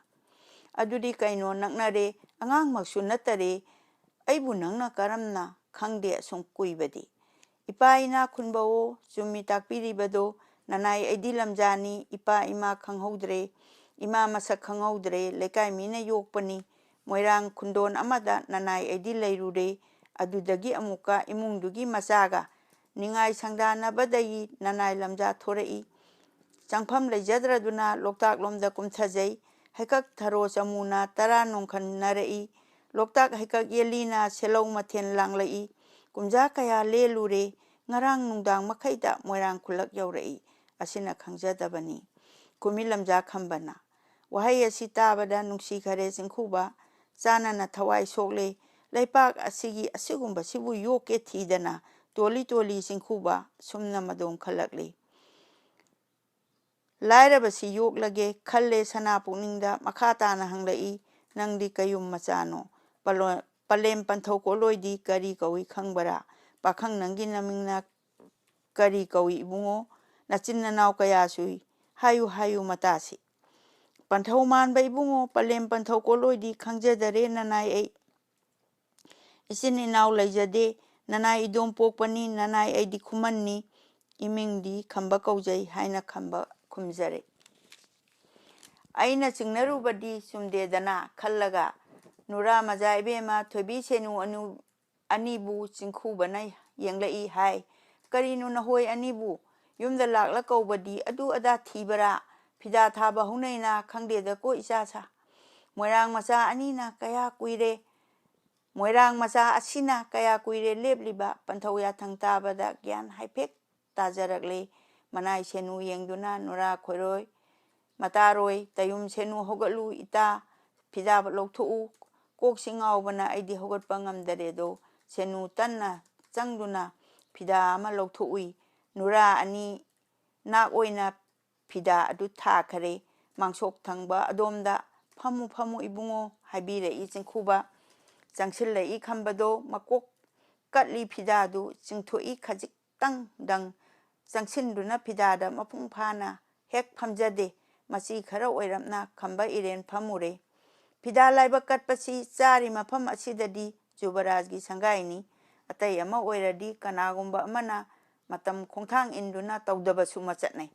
ꯑꯗꯨꯗꯤ ꯀꯩꯅꯣ ꯅꯛꯅꯔꯦ, ꯑꯉꯥꯡꯃꯛꯁꯨ ꯅꯠꯇꯔꯦ, ꯑꯩꯕꯨ ꯅꯪꯅ ꯀꯔꯝꯅ ꯈꯪꯗꯦ ꯑꯁꯨꯝ ꯀꯨꯏꯕꯗꯤ? "ꯏꯄꯥ ꯏꯅꯥ ꯈꯨꯟꯕꯋꯣ, ꯆꯨꯝꯃꯤ ꯇꯥꯛꯄꯤꯔꯤꯕꯗꯣ, ꯅꯅꯥꯏ ꯑꯩꯗꯤ ꯂꯝꯖꯥꯅꯤ, ꯏꯄꯥ ꯏꯃꯥ ꯈꯪꯍꯧꯗ꯭ꯔꯦ, ꯏꯃꯥ ꯃꯁꯛ ꯈꯪꯍꯧꯗ꯭ꯔꯦ, ꯂꯩꯀꯥꯏ ꯃꯤꯅ ꯌꯣꯛꯄꯅꯤ, ꯃꯣꯏꯔꯥꯡ ꯈꯨꯟꯗꯣꯟ ꯑꯃꯗ ꯅꯅꯥꯏ ꯑꯩꯗꯤ ꯂꯩꯔꯨꯔꯦ, ꯑꯗꯨꯗꯒꯤ ꯑꯃꯨꯛꯀ ꯏꯃꯨꯡꯗꯨꯒꯤ ꯃꯆꯥꯒ ꯅꯤꯡꯉꯥꯏ ꯁꯪꯗꯥꯅꯕꯗꯒꯤ ꯅꯅꯥꯏ ꯂꯝꯖꯥ ꯊꯣꯔꯛꯏ꯫ ꯆꯪꯐꯝ ꯂꯩꯖꯗ꯭ꯔꯗꯨꯅ ꯂꯣꯛꯇꯥꯛ ꯂꯣꯝꯗ ꯀꯨꯝꯊꯖꯩ꯫ ꯍꯩꯀꯛ ꯊꯔꯣ ꯆꯃꯨꯅ ꯇꯔꯥ ꯅꯣꯡꯈꯟꯅꯔꯛꯏ꯫ ꯂꯣꯛꯇꯥꯛ ꯍꯩꯀꯛ ꯌꯦꯜꯂꯤꯅ ꯁꯦꯂꯧ ꯃꯊꯦꯜ ꯂꯥꯡꯂꯛꯏ꯫ ꯀꯨꯝꯖꯥ ꯀꯌꯥ ꯂꯦꯜꯂꯨꯔꯦ, ꯉꯔꯥꯡ ꯅꯨꯡꯗꯥꯡ ꯃꯈꯩꯗ ꯃꯣꯏꯔꯥꯡ ꯈꯨꯜꯂꯛ ꯌꯧꯔꯛꯏ꯫ ꯑꯁꯤꯅ ꯈꯪꯖꯗꯕꯅꯤ"꯫ ꯈꯨꯃꯤ ꯂꯝꯖꯥ ꯈꯝꯕꯅ꯫ ꯋꯥꯍꯩ ꯑꯁꯤ ꯇꯥꯕꯗ ꯅꯨꯡꯁꯤꯈꯔꯦ ꯆꯤꯡꯈꯨꯕ꯫ ꯆꯥꯅꯅ ꯊꯋꯥꯏ ꯁꯣꯛꯂꯦ꯫ ꯂꯩꯄꯥꯛ ꯑꯁꯤꯒꯤ ꯑꯁꯤꯒꯨꯝꯕꯁꯤꯕꯨ ꯌꯣꯛꯀꯦ ꯊꯤꯗꯅ ꯇꯣꯜꯂꯤ ꯇꯣꯜꯂꯤ ꯆꯤꯡꯈꯨꯕ ꯁꯨꯝꯅ ꯃꯗꯣꯝ ꯈꯜꯂꯛꯂꯤ꯫ "ꯂꯥꯏꯔꯕꯁꯤ ꯌꯣꯛꯂꯒꯦ ꯈꯜꯂꯦ ꯁꯅꯥ ꯄꯨꯛꯅꯤꯡꯗ"꯫ ꯃꯈꯥ ꯇꯥꯅ ꯍꯪꯂꯛꯏ, "ꯅꯪꯗꯤ ꯀꯌꯨꯝ ꯃꯆꯥꯅꯣ? ꯄꯂꯣ-, ꯄꯂꯦꯝ ꯄꯟꯊꯧ ꯀꯣꯠꯂꯣꯏꯗꯤ ꯀꯔꯤ ꯀꯧꯏ ꯈꯪꯕꯔꯥ? ꯄꯥꯈꯪ ꯅꯪꯒꯤ ꯅꯃꯤꯡꯅ ꯀꯔꯤ ꯀꯧꯏ ꯏꯕꯨꯡꯉꯣ? ꯅꯆꯤꯟ ꯅꯅꯥꯎ ꯀꯌꯥ ꯁꯨꯏ? ꯍꯥꯏꯌꯨ, ꯍꯥꯏꯌꯨ ꯃꯇꯥꯁꯤ"꯫ "ꯄꯟꯊꯧ ꯃꯥꯟꯕ ꯏꯕꯨꯡꯉꯣ, ꯄꯂꯦꯝ ꯄꯟꯊꯧ ꯀꯣꯠꯂꯣꯏꯗꯤ ꯈꯪꯖꯗꯔꯦ ꯅꯅꯥꯏ ꯑꯩ꯫ ꯏꯆꯤꯟ ꯏꯅꯥꯎ ꯂꯩꯖꯗꯦ, ꯅꯅꯥꯏ ꯏꯗꯣꯝ ꯄꯣꯛꯄꯅꯤ, ꯅꯅꯥꯏ ꯑꯩꯗꯤ ꯈꯨꯃꯟꯅꯤ, ꯏꯃꯤꯡꯗꯤ ꯈꯝꯕ ꯀꯧꯖꯩ" ꯍꯥꯏꯅ ꯈꯝꯕ ꯈꯨꯝꯖꯔꯦ꯫ ꯑꯩꯅ ꯆꯤꯡꯅꯔꯨꯕꯗꯤ ꯆꯨꯝꯗꯦꯗꯅ ꯈꯜꯂꯒ, ꯅꯨꯔꯥ ꯃꯖꯥ ꯏꯕꯦꯝꯃ ꯊꯣꯏꯕꯤ ꯁꯦꯅꯨ ꯑꯅꯨ-, ꯑꯅꯤꯕꯨ ꯆꯤꯡꯈꯨꯕꯅ ꯌꯦꯡꯂꯛꯏ ꯍꯥꯏ꯫ "ꯀꯔꯤꯅꯣ ꯅꯈꯣꯏ ꯑꯅꯤꯕꯨ ꯌꯨꯝꯗ ꯂꯥꯛꯂ ꯀꯧꯕꯗꯤ ꯑꯗꯨ ꯑꯗꯥ ꯊꯤꯕꯔꯥ? ꯐꯤꯗꯥ ꯊꯥꯕ ꯍꯧꯅꯩꯅ ꯈꯪꯗꯦꯗꯀꯣ ꯏꯆꯥꯁꯥ꯫ ꯃꯣꯏꯔꯥꯡ ꯃꯆꯥ ꯑꯅꯤꯅ ꯀꯌꯥ ꯀꯨꯏꯔꯦ, ꯃꯣꯏꯔꯥꯡ ꯃꯆꯥ ꯑꯁꯤꯅ ꯀꯌꯥ ꯀꯨꯏꯔꯦ ꯂꯦꯞꯂꯤꯕ?" ꯄꯟꯊꯧ ꯌꯥꯊꯪ ꯇꯥꯕꯗ ꯒ꯭ꯌꯥꯟ ꯍꯥꯏꯐꯦꯠ ꯇꯥꯖꯔꯛꯂꯦ꯫ ꯃꯅꯥꯏ ꯁꯦꯅꯨ ꯌꯦꯡꯗꯨꯅ, "ꯅꯨꯔꯥ ꯈꯣꯏꯔꯣꯏ, ꯃꯇꯥꯔꯣꯏ, ꯇꯌꯨꯝ ꯁꯦꯅꯨ ꯍꯧꯒꯠꯂꯨ ꯏꯇꯥ, ꯐꯤꯗꯥ ꯂꯧꯊꯣꯛꯎ꯫ ꯀꯣꯛꯁꯤ ꯉꯥꯎꯕꯅ ꯑꯩꯗꯤ ꯍꯧꯒꯠꯄ ꯉꯝꯗꯔꯦꯗꯣ"꯫ ꯁꯦꯅꯨ ꯇꯟꯅ ꯆꯪꯗꯨꯅ ꯐꯤꯗꯥ ꯑꯃ ꯂꯧꯊꯣꯛꯎꯏ꯫ ꯅꯨꯔꯥ ꯑꯅꯤ ꯅꯥꯛ ꯑꯣꯏꯅ ꯐꯤꯗꯥ ꯑꯗꯨ ꯊꯥꯈꯔꯦ꯫ ꯃꯥꯡꯁꯣꯛ ꯊꯪꯕ ꯑꯗꯣꯝꯗ "ꯐꯝꯃꯨ, ꯐꯝꯃꯨ ꯏꯕꯨꯡꯉꯣ" ꯍꯥꯏꯕꯤꯔꯛꯏ ꯆꯤꯡꯈꯨꯕ꯫ ꯆꯪꯁꯤꯜꯂꯛꯏ ꯈꯝꯕꯗꯣ ꯃꯀꯣꯛ ꯀꯠꯂꯤ ꯐꯤꯗꯥꯗꯨ ꯆꯤꯡꯊꯣꯛꯏ ꯈꯖꯤꯛꯇꯪꯗꯪ ꯆꯪꯁꯤꯟꯗꯨꯅ ꯐꯤꯗꯥꯗ ꯃꯄꯨꯡ ꯐꯥꯅ ꯍꯦꯛ ꯐꯝꯖꯗꯦ꯫ ꯃꯆꯤ ꯈꯔ ꯑꯣꯏꯔꯞꯅ ꯈꯝꯕ ꯏꯔꯦꯟ ꯐꯝꯃꯨꯔꯦ꯫ ꯐꯤꯗꯥ ꯂꯥꯏꯕꯛ ꯀꯠꯄꯁꯤ ꯆꯥꯔꯤ ꯃꯐꯝ ꯑꯁꯤꯗꯗꯤ ꯖꯨꯕꯔꯥꯖꯒꯤ ꯁꯪꯒꯥꯏꯅꯤ꯫ ꯑꯇꯩ ꯑꯃ ꯑꯣꯏꯔꯗꯤ ꯀꯅꯥꯒꯨꯝꯕ ꯑꯃꯅ ꯃꯇꯝ ꯈꯣꯡꯊꯥꯡ ꯏꯟꯗꯨꯅ ꯇꯧꯗꯕꯁꯨ ꯃꯆꯠꯅꯩ꯫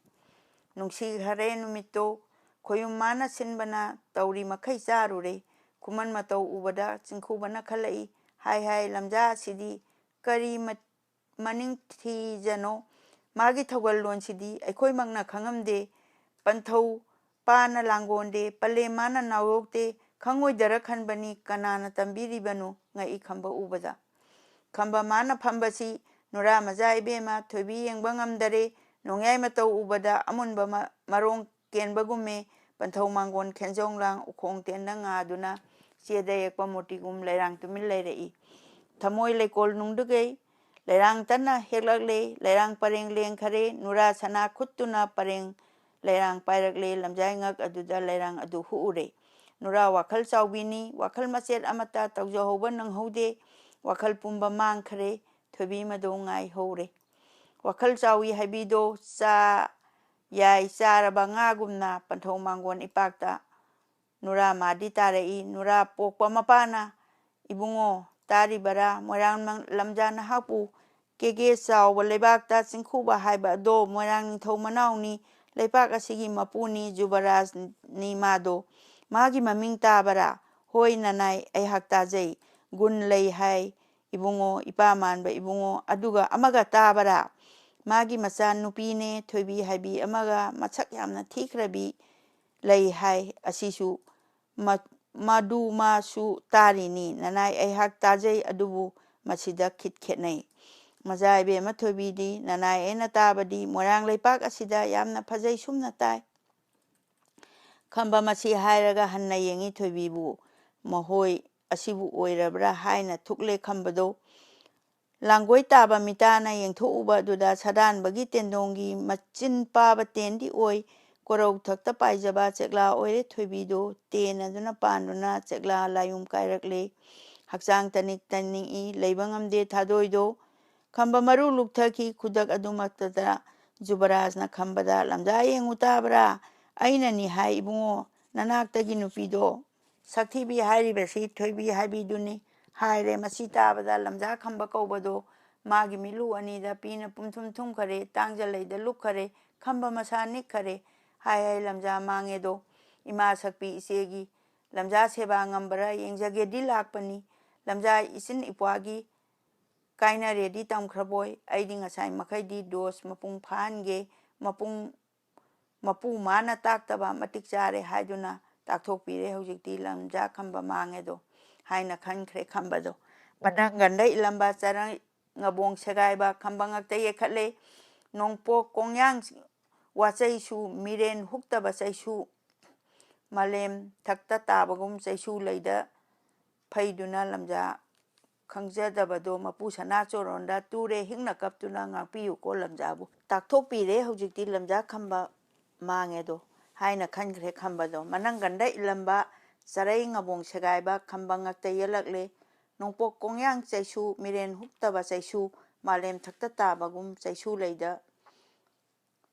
ꯅꯨꯡꯁꯤꯈꯔꯦ ꯅꯨꯃꯤꯠꯇꯣ꯫ ꯈꯣꯌꯨꯝ ꯃꯥꯅ ꯁꯤꯟꯕꯅ ꯇꯧꯔꯤ ꯃꯈꯩ ꯆꯥꯔꯨꯔꯦ꯫ ꯈꯨꯃꯟ ꯃꯇꯧ ꯎꯕꯗ ꯆꯤꯡꯈꯨꯕꯅ ꯈꯜꯂꯛꯏ, "ꯍꯥꯏ ꯍꯥꯏ, ꯂꯝꯖꯥ ꯑꯁꯤꯗꯤ ꯀꯔꯤ ꯃ-, ꯃꯅꯤꯡ ꯊꯤꯖꯅꯣ? ꯃꯥꯒꯤ ꯊꯧꯒꯜꯂꯣꯟꯁꯤꯗꯤ ꯑꯩꯈꯣꯏꯃꯛꯅ ꯈꯪꯉꯝꯗꯦ꯫ ꯄꯟꯊꯧ ꯄꯥꯅ ꯂꯥꯡꯒꯣꯟꯗꯦ, ꯄꯂꯦꯝ ꯃꯥꯅ ꯅꯥꯎꯌꯣꯛꯇꯦ, ꯈꯪꯉꯣꯏꯗꯔ ꯈꯟꯕꯅꯤ, ꯀꯅꯥꯅ ꯇꯝꯕꯤꯔꯤꯕꯅꯣ?" ꯉꯛꯏ ꯈꯝꯕ ꯎꯕꯗ꯫ ꯈꯝꯕ ꯃꯥꯅ ꯐꯝꯕꯁꯤ ꯅꯨꯔꯥ ꯃꯆꯥ ꯏꯕꯦꯝꯃ ꯊꯣꯏꯕꯤ ꯌꯦꯡꯕ ꯉꯝꯗꯔꯦ꯫ ꯅꯣꯡꯌꯥꯏ ꯃꯇꯧ ꯎꯕꯗ ꯑꯃꯨꯟꯕ ꯃ-, ꯃꯔꯣꯡ ꯀꯦꯟꯕꯒꯨꯝꯃꯦ꯫ ꯄꯟꯊꯧ ꯃꯥꯡꯒꯣꯟ ꯈꯦꯟꯖꯣꯡ ꯂꯥꯡ ꯎꯈꯣꯡ ꯇꯦꯟꯗ ꯉꯥꯗꯨꯅ ꯆꯦꯗ ꯌꯦꯛꯄ ꯃꯨꯔꯇꯤꯒꯨꯝ ꯂꯩꯔꯥꯡ ꯇꯨꯃꯤꯟ ꯂꯩꯔꯛꯏ꯫ ꯊꯃꯣꯏ ꯂꯩꯀꯣꯜ ꯅꯨꯡꯗꯨꯒꯩ ꯂꯩꯔꯥꯡ ꯇꯟꯅ ꯍꯦꯛꯂꯛꯂꯦ꯫ ꯂꯩꯔꯥꯡ ꯄꯔꯦꯡ ꯂꯦꯡꯈꯔꯦ꯫ ꯅꯨꯔꯥ ꯁꯅꯥ ꯈꯨꯠꯇꯨꯅ ꯄꯔꯦꯡ ꯂꯩꯔꯥꯡ ꯄꯥꯏꯔꯛꯂꯦ꯫ ꯂꯝꯖꯥꯏ ꯉꯛ ꯑꯗꯨꯗ ꯂꯩꯔꯥꯡ ꯑꯗꯨ ꯍꯨꯛꯎꯔꯦ꯫ ꯅꯨꯔꯥ ꯋꯥꯈꯜ ꯆꯥꯎꯕꯤꯅꯤ꯫ ꯋꯥꯈꯜ ꯃꯆꯦꯠ ꯑꯃꯠꯇ ꯇꯧꯖꯍꯧꯕ ꯅꯪꯍꯧꯗꯦ꯫ ꯋꯥꯈꯜ ꯄꯨꯝꯕ ꯃꯥꯡꯈꯔꯦ꯫ ꯊꯣꯏꯕꯤ ꯃꯗꯣ ꯉꯥꯏꯍꯧꯔꯦ꯫ ꯋꯥꯈꯜ ꯆꯥꯎꯏ ꯍꯥꯏꯕꯤꯗꯣ ꯆꯥ ꯌꯥꯏ ꯆꯥꯔꯕ ꯉꯥꯒꯨꯝꯅ ꯄꯟꯊꯧ ꯃꯥꯡꯒꯣꯟ ꯏꯄꯥꯛꯇ ꯅꯨꯔꯥ ꯃꯥꯗꯤ ꯇꯥꯔꯛꯏ꯫ ꯅꯨꯔꯥ ꯄꯣꯛꯄ ꯃꯄꯥꯅ, "ꯏꯕꯨꯡꯉꯣ, ꯇꯥꯔꯤꯕꯔꯥ? ꯃꯣꯏꯔꯥꯡ ꯃꯪ-, ꯂꯝꯖꯥ ꯅꯍꯥꯛꯄꯨ ꯀꯦꯒꯦ ꯆꯥꯎꯕ ꯂꯩꯕꯥꯛꯇ ꯆꯤꯡꯈꯨꯕ ꯍꯥꯏꯕ ꯑꯗꯣ ꯃꯣꯏꯔꯥꯡ ꯅꯤꯡꯊꯧ ꯃꯅꯥꯎꯅꯤ, ꯂꯩꯄꯥꯛ ꯑꯁꯤꯒꯤ ꯃꯄꯨꯅꯤ, ꯖꯨꯕꯔꯥꯖꯅꯤ ꯃꯥꯗꯣ꯫ ꯃꯥꯒꯤ ꯃꯃꯤꯡ ꯇꯥꯕꯔꯥ?" "ꯍꯣꯏ ꯅꯅꯥꯏ, ꯑꯩꯍꯥꯛ ꯇꯥꯖꯩ꯫ ꯒꯨꯟ ꯂꯩ ꯍꯥꯏ ꯏꯕꯨꯡꯉꯣ, ꯏꯄꯥ ꯃꯥꯟꯕ ꯏꯕꯨꯡꯉꯣ꯫ ꯑꯗꯨꯒ ꯑꯃꯒ ꯇꯥꯕꯔꯥ? ꯃꯥꯒꯤ ꯃꯆꯥ ꯅꯨꯄꯤꯅꯦ, ꯊꯣꯏꯕꯤ ꯍꯥꯏꯕꯤ ꯑꯃꯒ, ꯃꯁꯛ ꯌꯥꯝꯅ ꯊꯤꯈ꯭ꯔꯕꯤ ꯂꯩ ꯍꯥꯏ꯫ ꯑꯁꯤꯁꯨ ꯃ-, ꯃꯗꯨ ꯃꯥꯁꯨ ꯇꯥꯔꯤꯅꯤ꯫ ꯅꯅꯥꯏ, ꯑꯩꯍꯥꯛ ꯇꯥꯖꯩ, ꯑꯗꯨꯕꯨ ꯃꯁꯤꯗ ꯈꯤꯠ ꯈꯦꯠꯅꯩ꯫ ꯃꯆꯥ ꯏꯕꯦꯝꯃ ꯊꯣꯏꯕꯤꯗꯤ, ꯅꯅꯥꯏ, ꯑꯩꯅ ꯇꯥꯕꯗꯤ ꯃꯣꯏꯔꯥꯡ ꯂꯩꯄꯥꯛ ꯑꯁꯤꯗ ꯌꯥꯝꯅ ꯐꯖꯩ ꯁꯨꯝꯅ ꯇꯥꯏ꯫" ꯈꯝꯕ ꯃꯁꯤ ꯍꯥꯏꯔꯒ ꯍꯟꯅ ꯌꯦꯡꯉꯤ ꯊꯣꯏꯕꯤꯕꯨ꯫ ꯃꯈꯣꯏ ꯑꯁꯤꯕꯨ ꯑꯣꯏꯔꯕ꯭ꯔꯥ ꯍꯥꯏꯅ ꯊꯨꯛꯂꯦ ꯈꯝꯕꯗꯣ꯫ ꯂꯥꯡꯒꯣꯏ ꯇꯥꯕ ꯃꯤꯇꯥꯅ ꯌꯦꯡꯊꯣꯛꯎꯕ ꯑꯗꯨꯗ ꯁꯥꯗꯥꯟꯕꯒꯤ ꯇꯦꯟꯗꯣꯡꯒꯤ ꯃꯆꯤꯟ ꯄꯥꯕ ꯇꯦꯟꯗꯤ ꯑꯣꯏ, ꯀꯣꯔꯧ ꯊꯛꯇ ꯄꯥꯏꯖꯕ ꯆꯦꯛꯂꯥ ꯑꯣꯏꯔꯦ ꯊꯣꯏꯕꯤꯗꯣ꯫ ꯇꯦꯟ ꯑꯗꯨꯅ ꯄꯥꯟꯗꯨꯅ ꯆꯦꯛꯂꯥ ꯂꯥꯌꯨꯝ ꯀꯥꯏꯔꯛꯂꯦ꯫ ꯍꯛꯆꯥꯡ ꯇꯅꯤꯛ ꯇꯅꯤꯛꯏ, ꯂꯩꯕ ꯉꯝꯗꯦ ꯊꯥꯗꯣꯏꯗꯣ꯫ ꯈꯝꯕ ꯃꯔꯨ ꯂꯨꯛꯊꯈꯤ꯫ ꯈꯨꯗꯛ ꯑꯗꯨꯃꯛꯇꯗ ꯖꯨꯕꯔꯥꯖꯅ ꯈꯝꯕꯗ, "ꯂꯝꯖꯥ ꯌꯦꯡꯉꯨ ꯇꯥꯕ꯭ꯔꯥ? ꯑꯩꯅꯅꯤ ꯍꯥꯏ ꯏꯕꯨꯡꯉꯣ, ꯅꯅꯥꯛꯇꯒꯤ ꯅꯨꯄꯤꯗꯣ꯫ ꯁꯛꯊꯤꯕꯤ ꯍꯥꯏꯔꯤꯕꯁꯤ ꯊꯣꯏꯕꯤ ꯍꯥꯏꯕꯤꯗꯨꯅꯤ꯫ ꯍꯥꯏꯔꯦ꯫ ꯃꯁꯤ ꯇꯥꯕꯗ ꯂꯝꯖꯥ ꯈꯝꯕ ꯀꯧꯕꯗꯣ ꯃꯥꯒꯤ ꯃꯤꯠꯂꯨ ꯑꯅꯤꯗ ꯄꯤꯅ ꯄꯨꯝꯊꯨꯝ ꯊꯨꯝꯈꯔꯦ, ꯇꯥꯡꯖꯜꯂꯩꯗ ꯂꯨꯞꯈꯔꯦ, ꯈꯝꯕ ꯃꯁꯥ ꯅꯤꯛꯈꯔꯦ꯫ ꯍꯥꯏ ꯍꯥꯏ ꯂꯝꯖꯥ ꯃꯥꯡꯉꯦꯗꯣ, ꯏꯃꯥ ꯁꯛꯄꯤ ꯏꯆꯦꯒꯤ ꯂꯝꯖꯥ ꯁꯦꯕꯥ ꯉꯝꯕꯔꯥ ꯌꯦꯡꯖꯒꯦꯗꯤ ꯂꯥꯛꯄꯅꯤ꯫ ꯂꯝꯖꯥ ꯏꯆꯤꯟ ꯏꯄ꯭ꯋꯥꯒꯤ ꯀꯥꯏꯅꯔꯦꯗꯤ ꯇꯝꯈ꯭ꯔꯕꯣꯏ꯫ ꯑꯩꯗꯤ ꯉꯁꯥꯏ ꯃꯈꯩꯗꯤ ꯗꯣꯁ ꯃꯄꯨꯡ ꯐꯥꯍꯟꯒꯦ, ꯃꯄꯨꯡ ꯃꯄꯨ ꯃꯥꯅ ꯇꯥꯛꯇꯕ ꯃꯇꯤꯛ ꯆꯥꯔꯦ ꯍꯥꯏꯗꯨꯅ ꯇꯥꯛꯊꯣꯛꯄꯤꯔꯦ꯫ ꯍꯧꯖꯤꯛꯇꯤ ꯂꯝꯖꯥ ꯈꯝꯕ ꯃꯥꯡꯉꯦꯗꯣ ꯍꯥꯏꯅ ꯈꯟꯈ꯭ꯔꯦ ꯈꯝꯕꯗꯣ꯫ ꯃꯅꯪꯒꯟꯗ ꯏꯜꯂꯝꯕ ꯆꯔꯩ ꯉꯕꯣꯡ ꯁꯦꯒꯥꯏꯕ ꯈꯝꯕ ꯉꯛꯇ ꯌꯦꯛꯈꯠꯂꯦ꯫ ꯅꯣꯡꯄꯣꯛ ꯀꯣꯡꯌꯥꯡ ꯋꯥꯆꯩꯁꯨ, ꯃꯤꯔꯦꯟ ꯍꯨꯛꯇꯕ ꯆꯩꯁꯨ, ꯃꯥꯂꯦꯝ ꯊꯛꯇ ꯇꯥꯕꯒꯨꯝ ꯆꯩꯁꯨ ꯂꯩꯗ ꯐꯩꯗꯨꯅ ꯂꯝꯖꯥ ꯈꯪꯖꯗꯕꯗꯣ ꯃꯄꯨ ꯁꯅꯥ ꯆꯣꯔꯣꯟꯗ ꯇꯨꯔꯦ ꯍꯤꯛꯅ ꯀꯞꯇꯨꯅ ꯉꯥꯛꯄꯤꯌꯨꯀꯣ ꯂꯝꯖꯥꯕꯨ꯫ ꯇꯥꯛꯊꯣꯛꯄꯤꯔꯦ ꯍꯧꯖꯤꯛꯇꯤ ꯂꯝꯖꯥ ꯈꯝꯕ ꯃꯥꯡꯉꯦꯗꯣ ꯍꯥꯏꯅ ꯈꯟꯈ꯭ꯔꯦ ꯈꯝꯕꯗꯣ꯫ ꯃꯅꯪꯒꯟꯗ ꯏꯜꯂꯝꯕ ꯆꯔꯩ ꯉꯕꯣꯡ ꯁꯦꯒꯥꯏꯕ ꯈꯝꯕ ꯉꯛꯇ ꯌꯦꯜꯂꯛꯂꯦ꯫ ꯅꯣꯡꯄꯣꯛ ꯀꯣꯡꯌꯥꯡ ꯆꯩꯁꯨ, ꯃꯤꯔꯦꯟ ꯍꯨꯛꯇꯕ ꯆꯩꯁꯨ, ꯃꯥꯂꯦꯝ ꯊꯛꯇ ꯇꯥꯕꯒꯨꯝ ꯆꯩꯁꯨ ꯂꯩꯗ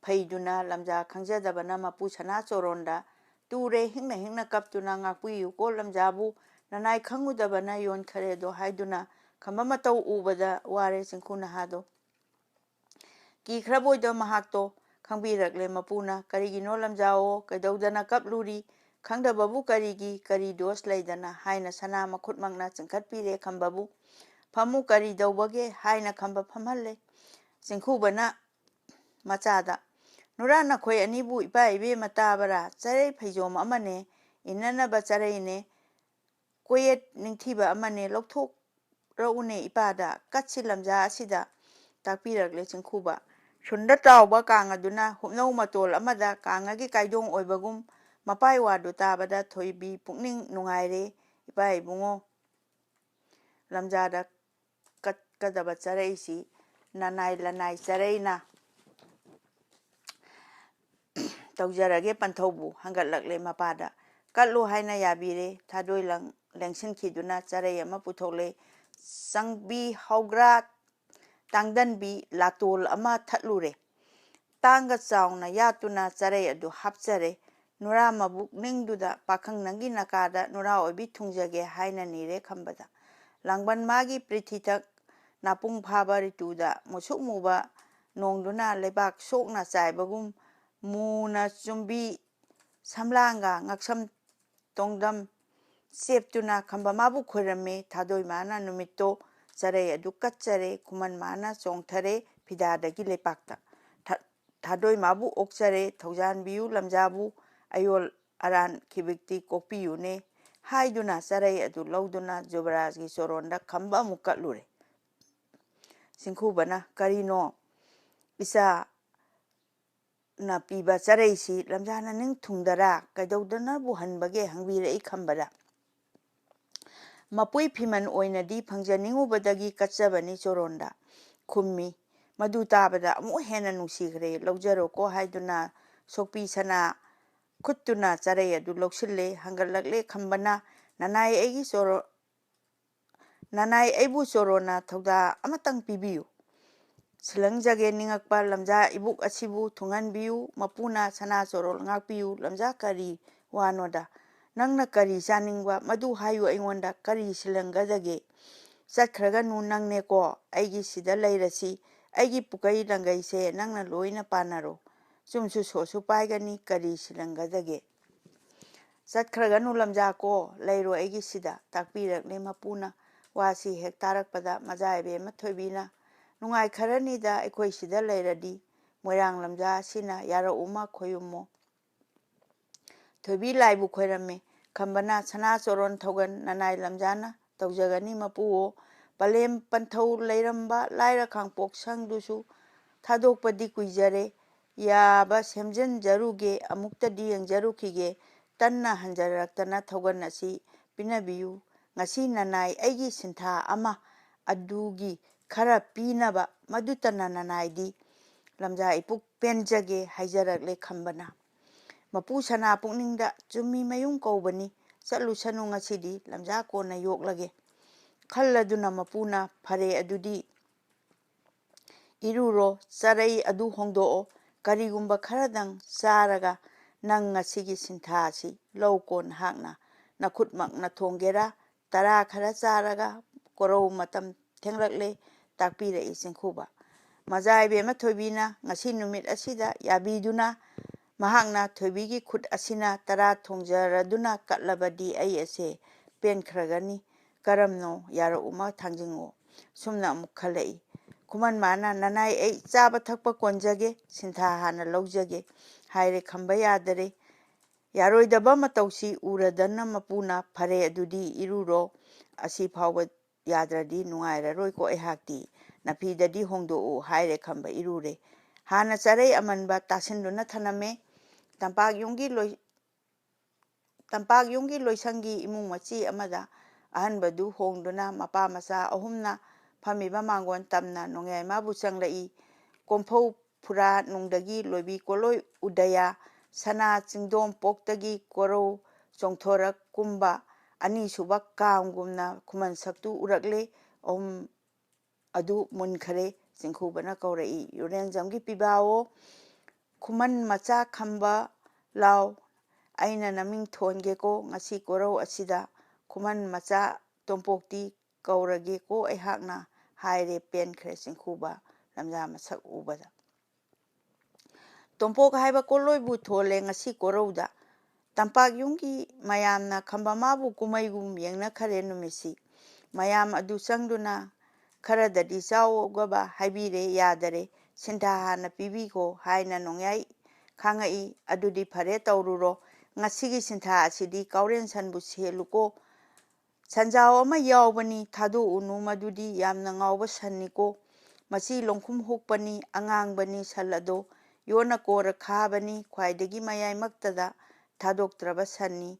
ꯐꯩꯗꯨꯅ ꯂꯝꯖꯥ ꯈꯪꯖꯗꯕꯅ ꯃꯄꯨ ꯁꯅꯥ ꯆꯣꯔꯣꯟꯗ ꯇꯨꯔꯦ ꯍꯤꯡꯅ ꯍꯤꯡꯅ ꯀꯞꯇꯨꯅ ꯉꯥꯛꯄꯤꯌꯨꯀꯣ ꯂꯝꯖꯥꯕꯨ, ꯅꯅꯥꯏ ꯈꯪꯉꯨꯗꯕꯅ ꯌꯣꯟꯈꯔꯦꯗꯣ ꯍꯥꯏꯗꯨꯅ ꯈꯝꯕ ꯃꯇꯧ ꯎꯕꯗ ꯋꯥꯔꯦ ꯆꯤꯡꯈꯨ ꯅꯍꯥꯗꯣ꯫ ꯀꯤꯈ꯭ꯔꯕꯣꯏꯗꯣ ꯃꯍꯥꯛꯇꯣ ꯈꯪꯕꯤꯔꯛꯂꯦ ꯃꯄꯨꯅ꯫ "ꯀꯔꯤꯒꯤꯅꯣ ꯂꯝꯖꯥꯑꯣ, ꯀꯩꯗꯧꯗꯅ ꯀꯞꯂꯨꯔꯤ? ꯈꯪꯗꯕꯕꯨ ꯀꯔꯤꯒꯤ, ꯀꯔꯤ ꯗꯣꯁ ꯂꯩꯗꯅ?" ꯍꯥꯏꯅ ꯁꯅꯥ ꯃꯈꯨꯠꯃꯛꯅ ꯆꯤꯡꯈꯠꯄꯤꯔꯦ ꯈꯝꯕꯕꯨ꯫ "ꯐꯝꯃꯨ, ꯀꯔꯤ ꯇꯧꯕꯒꯦ?" ꯍꯥꯏꯅ ꯈꯝꯕ ꯐꯝꯍꯜꯂꯦ꯫ ꯆꯤꯡꯈꯨꯕꯅ ꯃꯆꯥꯗ, "ꯅꯨꯔꯥ, ꯅꯈꯣꯏ ꯑꯅꯤꯕꯨ ꯏꯄꯥ ꯏꯕꯦꯝꯃ ꯇꯥꯕꯔꯥ? ꯆꯔꯩ ꯐꯩꯖꯣꯝ ꯑꯃꯅꯦ, ꯏꯟꯅꯅꯕ ꯆꯔꯩꯅꯦ, ꯀꯣꯌꯦꯠ ꯅꯤꯡꯊꯤꯕ ꯑꯃꯅꯦ, ꯂꯧꯊꯣꯛꯔꯛꯎꯅꯦ ꯏꯄꯥꯗ, ꯀꯠꯁꯤ ꯂꯝꯖꯥ ꯑꯁꯤꯗ", ꯇꯥꯛꯄꯤꯔꯛꯂꯦ ꯆꯤꯡꯈꯨꯕ꯫ ꯁꯨꯟꯗ ꯇꯥꯎꯕ ꯀꯥꯡ ꯑꯗꯨꯅ ꯍꯨꯞꯅꯧ ꯃꯇꯣꯜ ꯑꯃꯗ ꯀꯥꯡꯉꯒꯤ ꯀꯥꯏꯗꯣꯡ ꯑꯣꯏꯕꯒꯨꯝ ꯃꯄꯥꯏ ꯋꯥꯗꯨ ꯇꯥꯕꯗ ꯊꯣꯏꯕꯤ ꯄꯨꯛꯅꯤꯡ ꯅꯨꯡꯉꯥꯏꯔꯦ꯫ "ꯏꯄꯥ ꯏꯕꯨꯡꯉꯣ, ꯂꯝꯖꯥꯗ ꯀꯠꯀꯗꯕ ꯆꯔꯩꯁꯤ ꯅꯅꯥꯏ ꯂꯅꯥꯏ ꯆꯔꯩꯅ ꯇꯧꯖꯔꯒꯦ ꯄꯟꯊꯧꯕꯨ", ꯍꯪꯒꯠꯂꯛꯂꯦ ꯃꯄꯥꯗ꯫ "ꯀꯠꯂꯨ" ꯍꯥꯏꯅ ꯌꯥꯕꯤꯔꯦ꯫ ꯊꯥꯗꯣꯏ ꯂꯪ-, ꯂꯦꯡꯁꯤꯟꯈꯤꯗꯨꯅ ꯆꯔꯩ ꯑꯃ ꯄꯨꯊꯣꯛꯂꯦ꯫ ꯆꯪꯕꯤ ꯍꯧꯒ꯭ꯔꯥ ꯇꯥꯡꯗꯟꯕꯤ ꯂꯥꯇꯣꯜ ꯑꯃ ꯊꯠꯂꯨꯔꯦ꯫ ꯇꯥꯡꯒ ꯆꯥꯎꯅ ꯌꯥꯠꯇꯨꯅ ꯆꯔꯩ ꯑꯗꯨ ꯍꯥꯞꯆꯔꯦ꯫ "ꯅꯨꯔꯥ, ꯃꯕꯨꯛ ꯅꯤꯡꯗꯨꯗ ꯄꯥꯈꯪ ꯅꯪꯒꯤ ꯅꯀꯥꯗ ꯅꯨꯔꯥ ꯑꯣꯏꯕꯤ ꯊꯨꯡꯖꯒꯦ" ꯍꯥꯏꯅ ꯅꯤꯔꯦ ꯈꯝꯕꯗ꯫ ꯂꯥꯡꯕꯟ ꯃꯥꯒꯤ ꯄ꯭ꯔꯤꯊꯤꯊꯛ ꯅꯥꯄꯨꯡ ꯐꯥꯕ ꯔꯤꯇꯨꯗ ꯃꯨꯁꯨꯛ ꯃꯨꯕ ꯅꯣꯡꯗꯨꯅ ꯂꯩꯕꯥꯛ ꯁꯣꯛꯅ ꯆꯥꯏꯕꯒꯨꯝ ꯃꯨꯅ ꯆꯨꯝꯕꯤ ꯁꯝꯂꯥꯡꯒ ꯉꯛꯁꯝ ꯇꯣꯡꯗꯝ ꯆꯦꯞꯇꯨꯅ ꯈꯝꯕ ꯃꯥꯕꯨ ꯈꯣꯏꯔꯝꯃꯤ꯫ ꯊꯥꯗꯣꯏ ꯃꯥꯅ ꯅꯨꯃꯤꯠꯇꯣ ꯆꯔꯩ ꯑꯗꯨ ꯀꯠꯆꯔꯦ꯫ ꯈꯨꯃꯟ ꯃꯥꯅ ꯆꯣꯡꯊꯔꯦ ꯐꯤꯗꯥꯗꯒꯤ ꯂꯩꯄꯥꯛꯇ꯫ ꯊꯥ-, ꯊꯥꯗꯣꯏ ꯃꯥꯕꯨ ꯑꯣꯛꯆꯔꯦ, ꯊꯧꯖꯥꯟꯕꯤꯌꯨ ꯂꯝꯖꯥꯕꯨ, ꯑꯌꯣꯜ ꯑꯔꯥꯟ ꯈꯤꯕꯤꯛꯇꯤ ꯀꯣꯛꯄꯤꯌꯨꯅꯦ ꯍꯥꯏꯗꯨꯅ ꯆꯔꯩ ꯑꯗꯨ ꯂꯧꯗꯨꯅ ꯖꯨꯕꯔꯥꯖꯒꯤ ꯆꯣꯔꯣꯟꯗ ꯈꯝꯕ ꯑꯃꯨꯛ ꯀꯠꯂꯨꯔꯦ꯫ ꯆꯤꯡꯈꯨꯕꯅ, "ꯀꯔꯤꯅꯣ ꯏꯆꯥ ꯅ ꯄꯤꯕ ꯆꯔꯩꯁꯤ ꯂꯝꯖꯥꯅ ꯅꯤꯡ ꯊꯨꯡꯗꯔꯥ? ꯀꯩꯗꯧꯗꯅꯕꯨ ꯍꯟꯕꯒꯦ?" ꯍꯪꯕꯤꯔꯛꯏ ꯈꯝꯕꯗ꯫ "ꯃꯄꯨꯏ ꯐꯤꯃꯟ ꯑꯣꯏꯅꯗꯤ ꯐꯪꯖꯅꯤꯡꯉꯨꯕꯗꯒꯤ ꯀꯠꯆꯕꯅꯤ" ꯆꯣꯔꯣꯟꯗ ꯈꯨꯝꯃꯤ꯫ ꯃꯗꯨ ꯇꯥꯕꯗ ꯑꯃꯨꯛ ꯍꯦꯟꯅ ꯅꯨꯡꯁꯤꯈ꯭ꯔꯦ꯫ "ꯂꯧꯖꯔꯣꯀꯣ" ꯍꯥꯏꯗꯨꯅ ꯁꯣꯛꯄꯤ ꯁꯅꯥ ꯈꯨꯠꯇꯨꯅ ꯆꯔꯩ ꯑꯗꯨ ꯂꯧꯁꯤꯜꯂꯦ꯫ ꯍꯪꯒꯠꯂꯛꯂꯦ ꯈꯝꯕꯅ, "ꯅꯅꯥꯏ ꯑꯩꯒꯤ ꯆꯣꯔꯣ-, ꯅꯅꯥꯏ ꯑꯩꯕꯨ ꯆꯣꯔꯣꯟꯅ ꯊꯧꯗꯥ ꯑꯃꯇꯪ ꯄꯤꯕꯤꯌꯨ꯫ ꯁꯤꯂꯪꯖꯒꯦ ꯅꯤꯡꯉꯛꯄ ꯂꯝꯖꯥ ꯏꯕꯨꯛ ꯑꯁꯤꯕꯨ ꯊꯨꯡꯍꯟꯕꯤꯌꯨ꯫ ꯃꯄꯨꯅ ꯁꯅꯥ ꯆꯣꯔꯣꯜ ꯉꯥꯛꯄꯤꯌꯨ꯫ ꯂꯝꯖꯥ ꯀꯔꯤ ꯋꯥꯅꯣꯗ? ꯅꯪꯅ ꯀꯔꯤ ꯆꯥꯅꯤꯡꯕ ꯃꯗꯨ ꯍꯥꯏꯌꯨ ꯑꯩꯉꯣꯟꯗ꯫ ꯀꯔꯤ ꯁꯤꯂꯪꯒꯗꯒꯦ? ꯆꯠꯈ꯭ꯔꯒꯅꯨ ꯅꯪꯅꯦꯀꯣ ꯑꯩꯒꯤ ꯁꯤꯗ ꯂꯩꯔꯁꯤ꯫ ꯑꯩꯒꯤ ꯄꯨꯀꯩ ꯂꯪꯒꯩꯁꯦ ꯅꯪꯅ ꯂꯣꯏꯅ ꯄꯥꯟꯅꯔꯣ꯫ ꯆꯨꯝꯁꯨ ꯁꯣꯠꯁꯨ ꯄꯥꯏꯒꯅꯤ, ꯀꯔꯤ ꯁꯤꯂꯪꯒꯗꯒꯦ?" "ꯆꯠꯈ꯭ꯔꯒꯅꯨ ꯂꯝꯖꯥ ꯀꯣ, ꯂꯩꯔꯣ ꯑꯩꯒꯤ ꯁꯤꯗ", ꯇꯥꯛꯄꯤꯔꯛꯂꯦ ꯃꯄꯨꯅ꯫ ꯋꯥꯁꯤ ꯍꯦꯛ ꯇꯥꯔꯛꯄꯗ ꯃꯖꯥ ꯏꯕꯦꯝꯃ ꯊꯣꯏꯕꯤꯅ, "ꯅꯨꯡꯉꯥꯏꯈꯔꯅꯤꯗ ꯑꯩꯈꯣꯏ ꯁꯤꯗ ꯂꯩꯔꯗꯤ, ꯃꯣꯏꯔꯥꯡ ꯂꯝꯖꯥ ꯑꯁꯤꯅ ꯌꯥꯔꯛꯎꯃ ꯈꯣꯏꯌꯨꯝꯃꯣ"꯫ ꯊꯣꯏꯕꯤ ꯂꯥꯏꯕꯨ ꯈꯣꯏꯔꯝꯃꯤ꯫ ꯈꯝꯕꯅ, "ꯁꯅꯥ ꯆꯣꯔꯣꯟ ꯊꯧꯒꯟ ꯅꯅꯥꯏ ꯂꯝꯖꯥꯅ ꯇꯧꯖꯒꯅꯤ ꯃꯄꯨꯑꯣ꯫ ꯄꯂꯦꯝ ꯄꯟꯊꯧ ꯂꯩꯔꯝꯕ ꯂꯥꯏꯔ ꯈꯥꯡꯄꯣꯛ ꯁꯪꯗꯨꯁꯨ ꯊꯥꯗꯣꯛꯄꯗꯤ ꯀꯨꯏꯖꯔꯦ꯫ ꯌꯥꯕ ꯁꯦꯝꯖꯤꯟꯖꯔꯨꯒꯦ, ꯑꯃꯨꯛꯇꯗꯤ ꯌꯦꯡꯖꯔꯨꯈꯤꯒꯦ꯫ ꯇꯟꯅ ꯍꯟꯖꯔꯛꯇꯅ ꯊꯧꯒꯟ ꯑꯁꯤ ꯄꯤꯅꯕꯤꯌꯨ꯫ ꯉꯁꯤ ꯅꯅꯥꯏ ꯑꯩꯒꯤ ꯁꯤꯟꯊꯥ ꯑꯃ ꯑꯗꯨꯒꯤ ꯈꯔ ꯄꯤꯅꯕ, ꯃꯗꯨꯇꯅ ꯅꯅꯥꯏꯗꯤ ꯂꯝꯖꯥ ꯏꯄꯨꯛ ꯄꯦꯟꯖꯒꯦ" ꯍꯥꯏꯖꯔꯛꯂꯦ ꯈꯝꯕꯅ꯫ ꯃꯄꯨ ꯁꯅꯥ ꯄꯨꯛꯅꯤꯡꯗ, "ꯆꯨꯝꯃꯤ ꯃꯌꯨꯝ ꯀꯧꯕꯅꯤ, ꯆꯠꯂꯨꯁꯅꯨ ꯉꯁꯤꯗꯤ, ꯂꯝꯖꯥ ꯀꯣꯟꯅ ꯌꯣꯛꯂꯒꯦ" ꯈꯜꯂꯗꯨꯅ ꯃꯄꯨꯅ, "ꯐꯔꯦ ꯑꯗꯨꯗꯤ ꯏꯔꯨꯔꯣ, ꯆꯔꯩ ꯑꯗꯨ ꯍꯣꯡꯗꯣꯛꯑꯣ, ꯀꯔꯤꯒꯨꯝꯕ ꯈꯔꯗꯪ ꯆꯥꯔꯒ ꯅꯪ ꯉꯁꯤꯒꯤ ꯁꯤꯟꯊꯥ ꯑꯁꯤ ꯂꯧꯀꯣ ꯅꯍꯥꯛꯅ꯫ ꯅꯈꯨꯠꯃꯛꯅ ꯊꯣꯡꯒꯦꯔꯥ, ꯇꯔꯥ ꯈꯔ ꯆꯥꯔꯒ ꯀꯣꯔꯧ ꯃꯇꯝ ꯊꯦꯡꯂꯛꯂꯦ ꯇꯥꯛꯄꯤꯔꯛꯏ ꯆꯤꯡꯈꯨꯕ꯫ ꯃꯖꯥ ꯏꯕꯦꯝꯃ ꯊꯣꯏꯕꯤꯅ ꯉꯁꯤ ꯅꯨꯃꯤꯠ ꯑꯁꯤꯗ ꯌꯥꯕꯤꯗꯨꯅ ꯃꯍꯥꯛꯅ ꯊꯣꯏꯕꯤꯒꯤ ꯈꯨꯠ ꯑꯁꯤꯅ ꯇꯔꯥ ꯊꯣꯡꯖꯔꯗꯨꯅ ꯀꯠꯂꯕꯗꯤ ꯑꯩ ꯑꯁꯦ ꯄꯦꯟꯈ꯭ꯔꯒꯅꯤ꯫ ꯀꯔꯝꯅꯣ ꯌꯥꯔꯛꯎꯃ ꯊꯥꯡꯖꯤꯡꯉꯣ꯫ ꯁꯨꯝꯅ ꯑꯃꯨꯛ ꯈꯜꯂꯛꯏ꯫ ꯈꯨꯃꯟ ꯃꯥꯅ ꯅꯅꯥꯏ ꯑꯩ ꯆꯥꯕ ꯊꯛꯄ ꯀꯣꯟꯖꯒꯦ, ꯁꯤꯟꯊꯥ ꯍꯥꯟꯅ ꯂꯧꯖꯒꯦ ꯍꯥꯏꯔꯦ ꯈꯝꯕ ꯌꯥꯗꯔꯦ꯫ ꯌꯥꯔꯣꯏꯗꯕ ꯃꯇꯧꯁꯤ ꯎꯔꯗꯅ ꯃꯄꯨꯅ ꯐꯔꯦ ꯑꯗꯨꯗꯤ ꯏꯔꯨꯔꯣ꯫ ꯑꯁꯤ ꯐꯥꯎꯕ ꯌꯥꯗ꯭ꯔꯗꯤ ꯅꯨꯡꯉꯥꯏꯔꯔꯣꯏꯀꯣ ꯑꯩꯍꯥꯛꯇꯤ꯫ ꯅꯐꯤꯗꯗꯤ ꯍꯣꯡꯗꯣꯛꯎ ꯍꯥꯏꯔꯦ ꯈꯝꯕ ꯏꯔꯨꯔꯦ꯫ ꯍꯥꯟꯅ ꯆꯔꯩ ꯑꯃꯟꯕ ꯇꯥꯁꯤꯟꯗꯨꯅ ꯊꯅꯝꯃꯦ꯫ ꯇꯝꯄꯥꯛ ꯌꯨꯝꯒꯤ ꯂꯣꯏ-, ꯇꯝꯄꯥꯛ ꯌꯨꯝꯒꯤ ꯂꯣꯏꯁꯪꯒꯤ ꯏꯃꯨꯡ ꯃꯆꯤ ꯑꯃꯗ ꯑꯍꯟꯕꯗꯨ ꯍꯣꯡꯗꯨꯅ ꯃꯄꯥ ꯃꯆꯥ ꯑꯍꯨꯝꯅ ꯐꯝꯃꯤꯕ ꯃꯥꯡꯒꯣꯟ ꯇꯝꯅ ꯅꯣꯡꯌꯥꯏꯃꯥꯕꯨ ꯆꯪꯂꯛꯏ꯫ ꯀꯣꯝꯐꯧ ꯐꯨꯔꯥ ꯅꯨꯡꯗꯒꯤ ꯂꯣꯏꯕꯤ ꯀꯣꯂꯣꯏ ꯎꯗꯌꯥ, ꯁꯅꯥ ꯆꯤꯡꯗꯣꯝ ꯄꯣꯛꯇꯒꯤ ꯀꯣꯔꯧ ꯆꯣꯡꯊꯣꯔꯛ ꯀꯨꯝꯕ ꯑꯅꯤꯁꯨꯕ ꯀꯥꯝꯒꯨꯝꯅ ꯈꯨꯃꯟ ꯁꯛꯇꯨ ꯎꯔꯛꯂꯦ꯫ ꯑꯍꯨꯝ ꯑꯗꯨ ꯃꯨꯟꯈꯔꯦ꯫ ꯆꯤꯡꯈꯨꯕꯅ ꯀꯧꯔꯛꯏ, ꯌꯨꯔꯦꯟꯖꯝꯒꯤ ꯄꯤꯕꯥꯋꯣ, ꯈꯨꯃꯟ ꯃꯆꯥ ꯈꯝꯕ ꯂꯥꯎ, ꯑꯩꯅ ꯅꯃꯤꯡ ꯊꯣꯟꯒꯦꯀꯣ ꯉꯁꯤ ꯀꯣꯔꯧ ꯑꯁꯤꯗ꯫ ꯈꯨꯃꯟ ꯃꯆꯥ ꯇꯣꯝꯄꯣꯛꯇꯤ ꯀꯧꯔꯒꯦꯀꯣ ꯑꯩꯍꯥꯛꯅ ꯍꯥꯏꯔꯦ꯫ ꯄꯦꯟꯈ꯭ꯔꯦ ꯆꯤꯡꯈꯨꯕ ꯂꯝꯖꯥ ꯃꯁꯛ ꯎꯕꯗ꯫ ꯇꯣꯝꯄꯣꯛ ꯍꯥꯏꯕ ꯀꯣꯂꯣꯏꯕꯨ ꯊꯣꯜꯂꯦ ꯉꯁꯤ ꯀꯣꯔꯧꯗ꯫ ꯇꯝꯄꯥꯛ ꯌꯨꯝꯒꯤ ꯃꯌꯥꯝꯅ ꯈꯝꯕꯃꯥꯕꯨ ꯀꯨꯝꯃꯩꯒꯨꯝ ꯌꯦꯡꯅꯈꯔꯦ ꯅꯨꯃꯤꯠꯁꯤ꯫ ꯃꯌꯥꯝ ꯑꯗꯨ ꯆꯪꯗꯨꯅ ꯈꯔꯗꯗꯤ ꯆꯥꯎꯒꯕ ꯍꯥꯏꯕꯤꯔꯦ, ꯌꯥꯗꯔꯦ꯫ ꯁꯤꯟꯊꯥ ꯍꯥꯟꯅ ꯄꯤꯕꯤꯈꯣ ꯍꯥꯏꯅ ꯅꯣꯡꯌꯥꯏ ꯈꯥꯡꯉꯛꯏ꯫ ꯑꯗꯨꯗꯤ ꯐꯔꯦ, ꯇꯧꯔꯨꯔꯣ꯫ ꯉꯁꯤꯒꯤ ꯁꯤꯟꯊꯥ ꯑꯁꯤꯗꯤ ꯀꯥꯎꯔꯦꯟ ꯁꯟꯕꯨ ꯁꯦꯜꯂꯨꯀꯣ꯫ ꯁꯟꯖꯥꯎ ꯑꯃ ꯌꯥꯎꯕꯅꯤ, ꯊꯥꯗꯣꯛꯎꯅꯨ, ꯃꯗꯨꯗꯤ ꯌꯥꯝꯅ ꯉꯥꯎꯕ ꯁꯟꯅꯤꯀꯣ꯫ ꯃꯆꯤ ꯂꯣꯡꯈꯨꯝ ꯍꯨꯛꯄꯅꯤ, ꯑꯉꯥꯡꯕꯅꯤ ꯁꯟ ꯑꯗꯣ꯫ ꯌꯣꯟꯅ ꯀꯣꯔ ꯈꯥꯕꯅꯤ, ꯈ꯭ꯋꯥꯏꯗꯒꯤ ꯃꯌꯥꯏꯃꯛꯇꯗ ꯊꯥꯗꯣꯛꯇ꯭ꯔꯕ ꯁꯟꯅꯤ꯫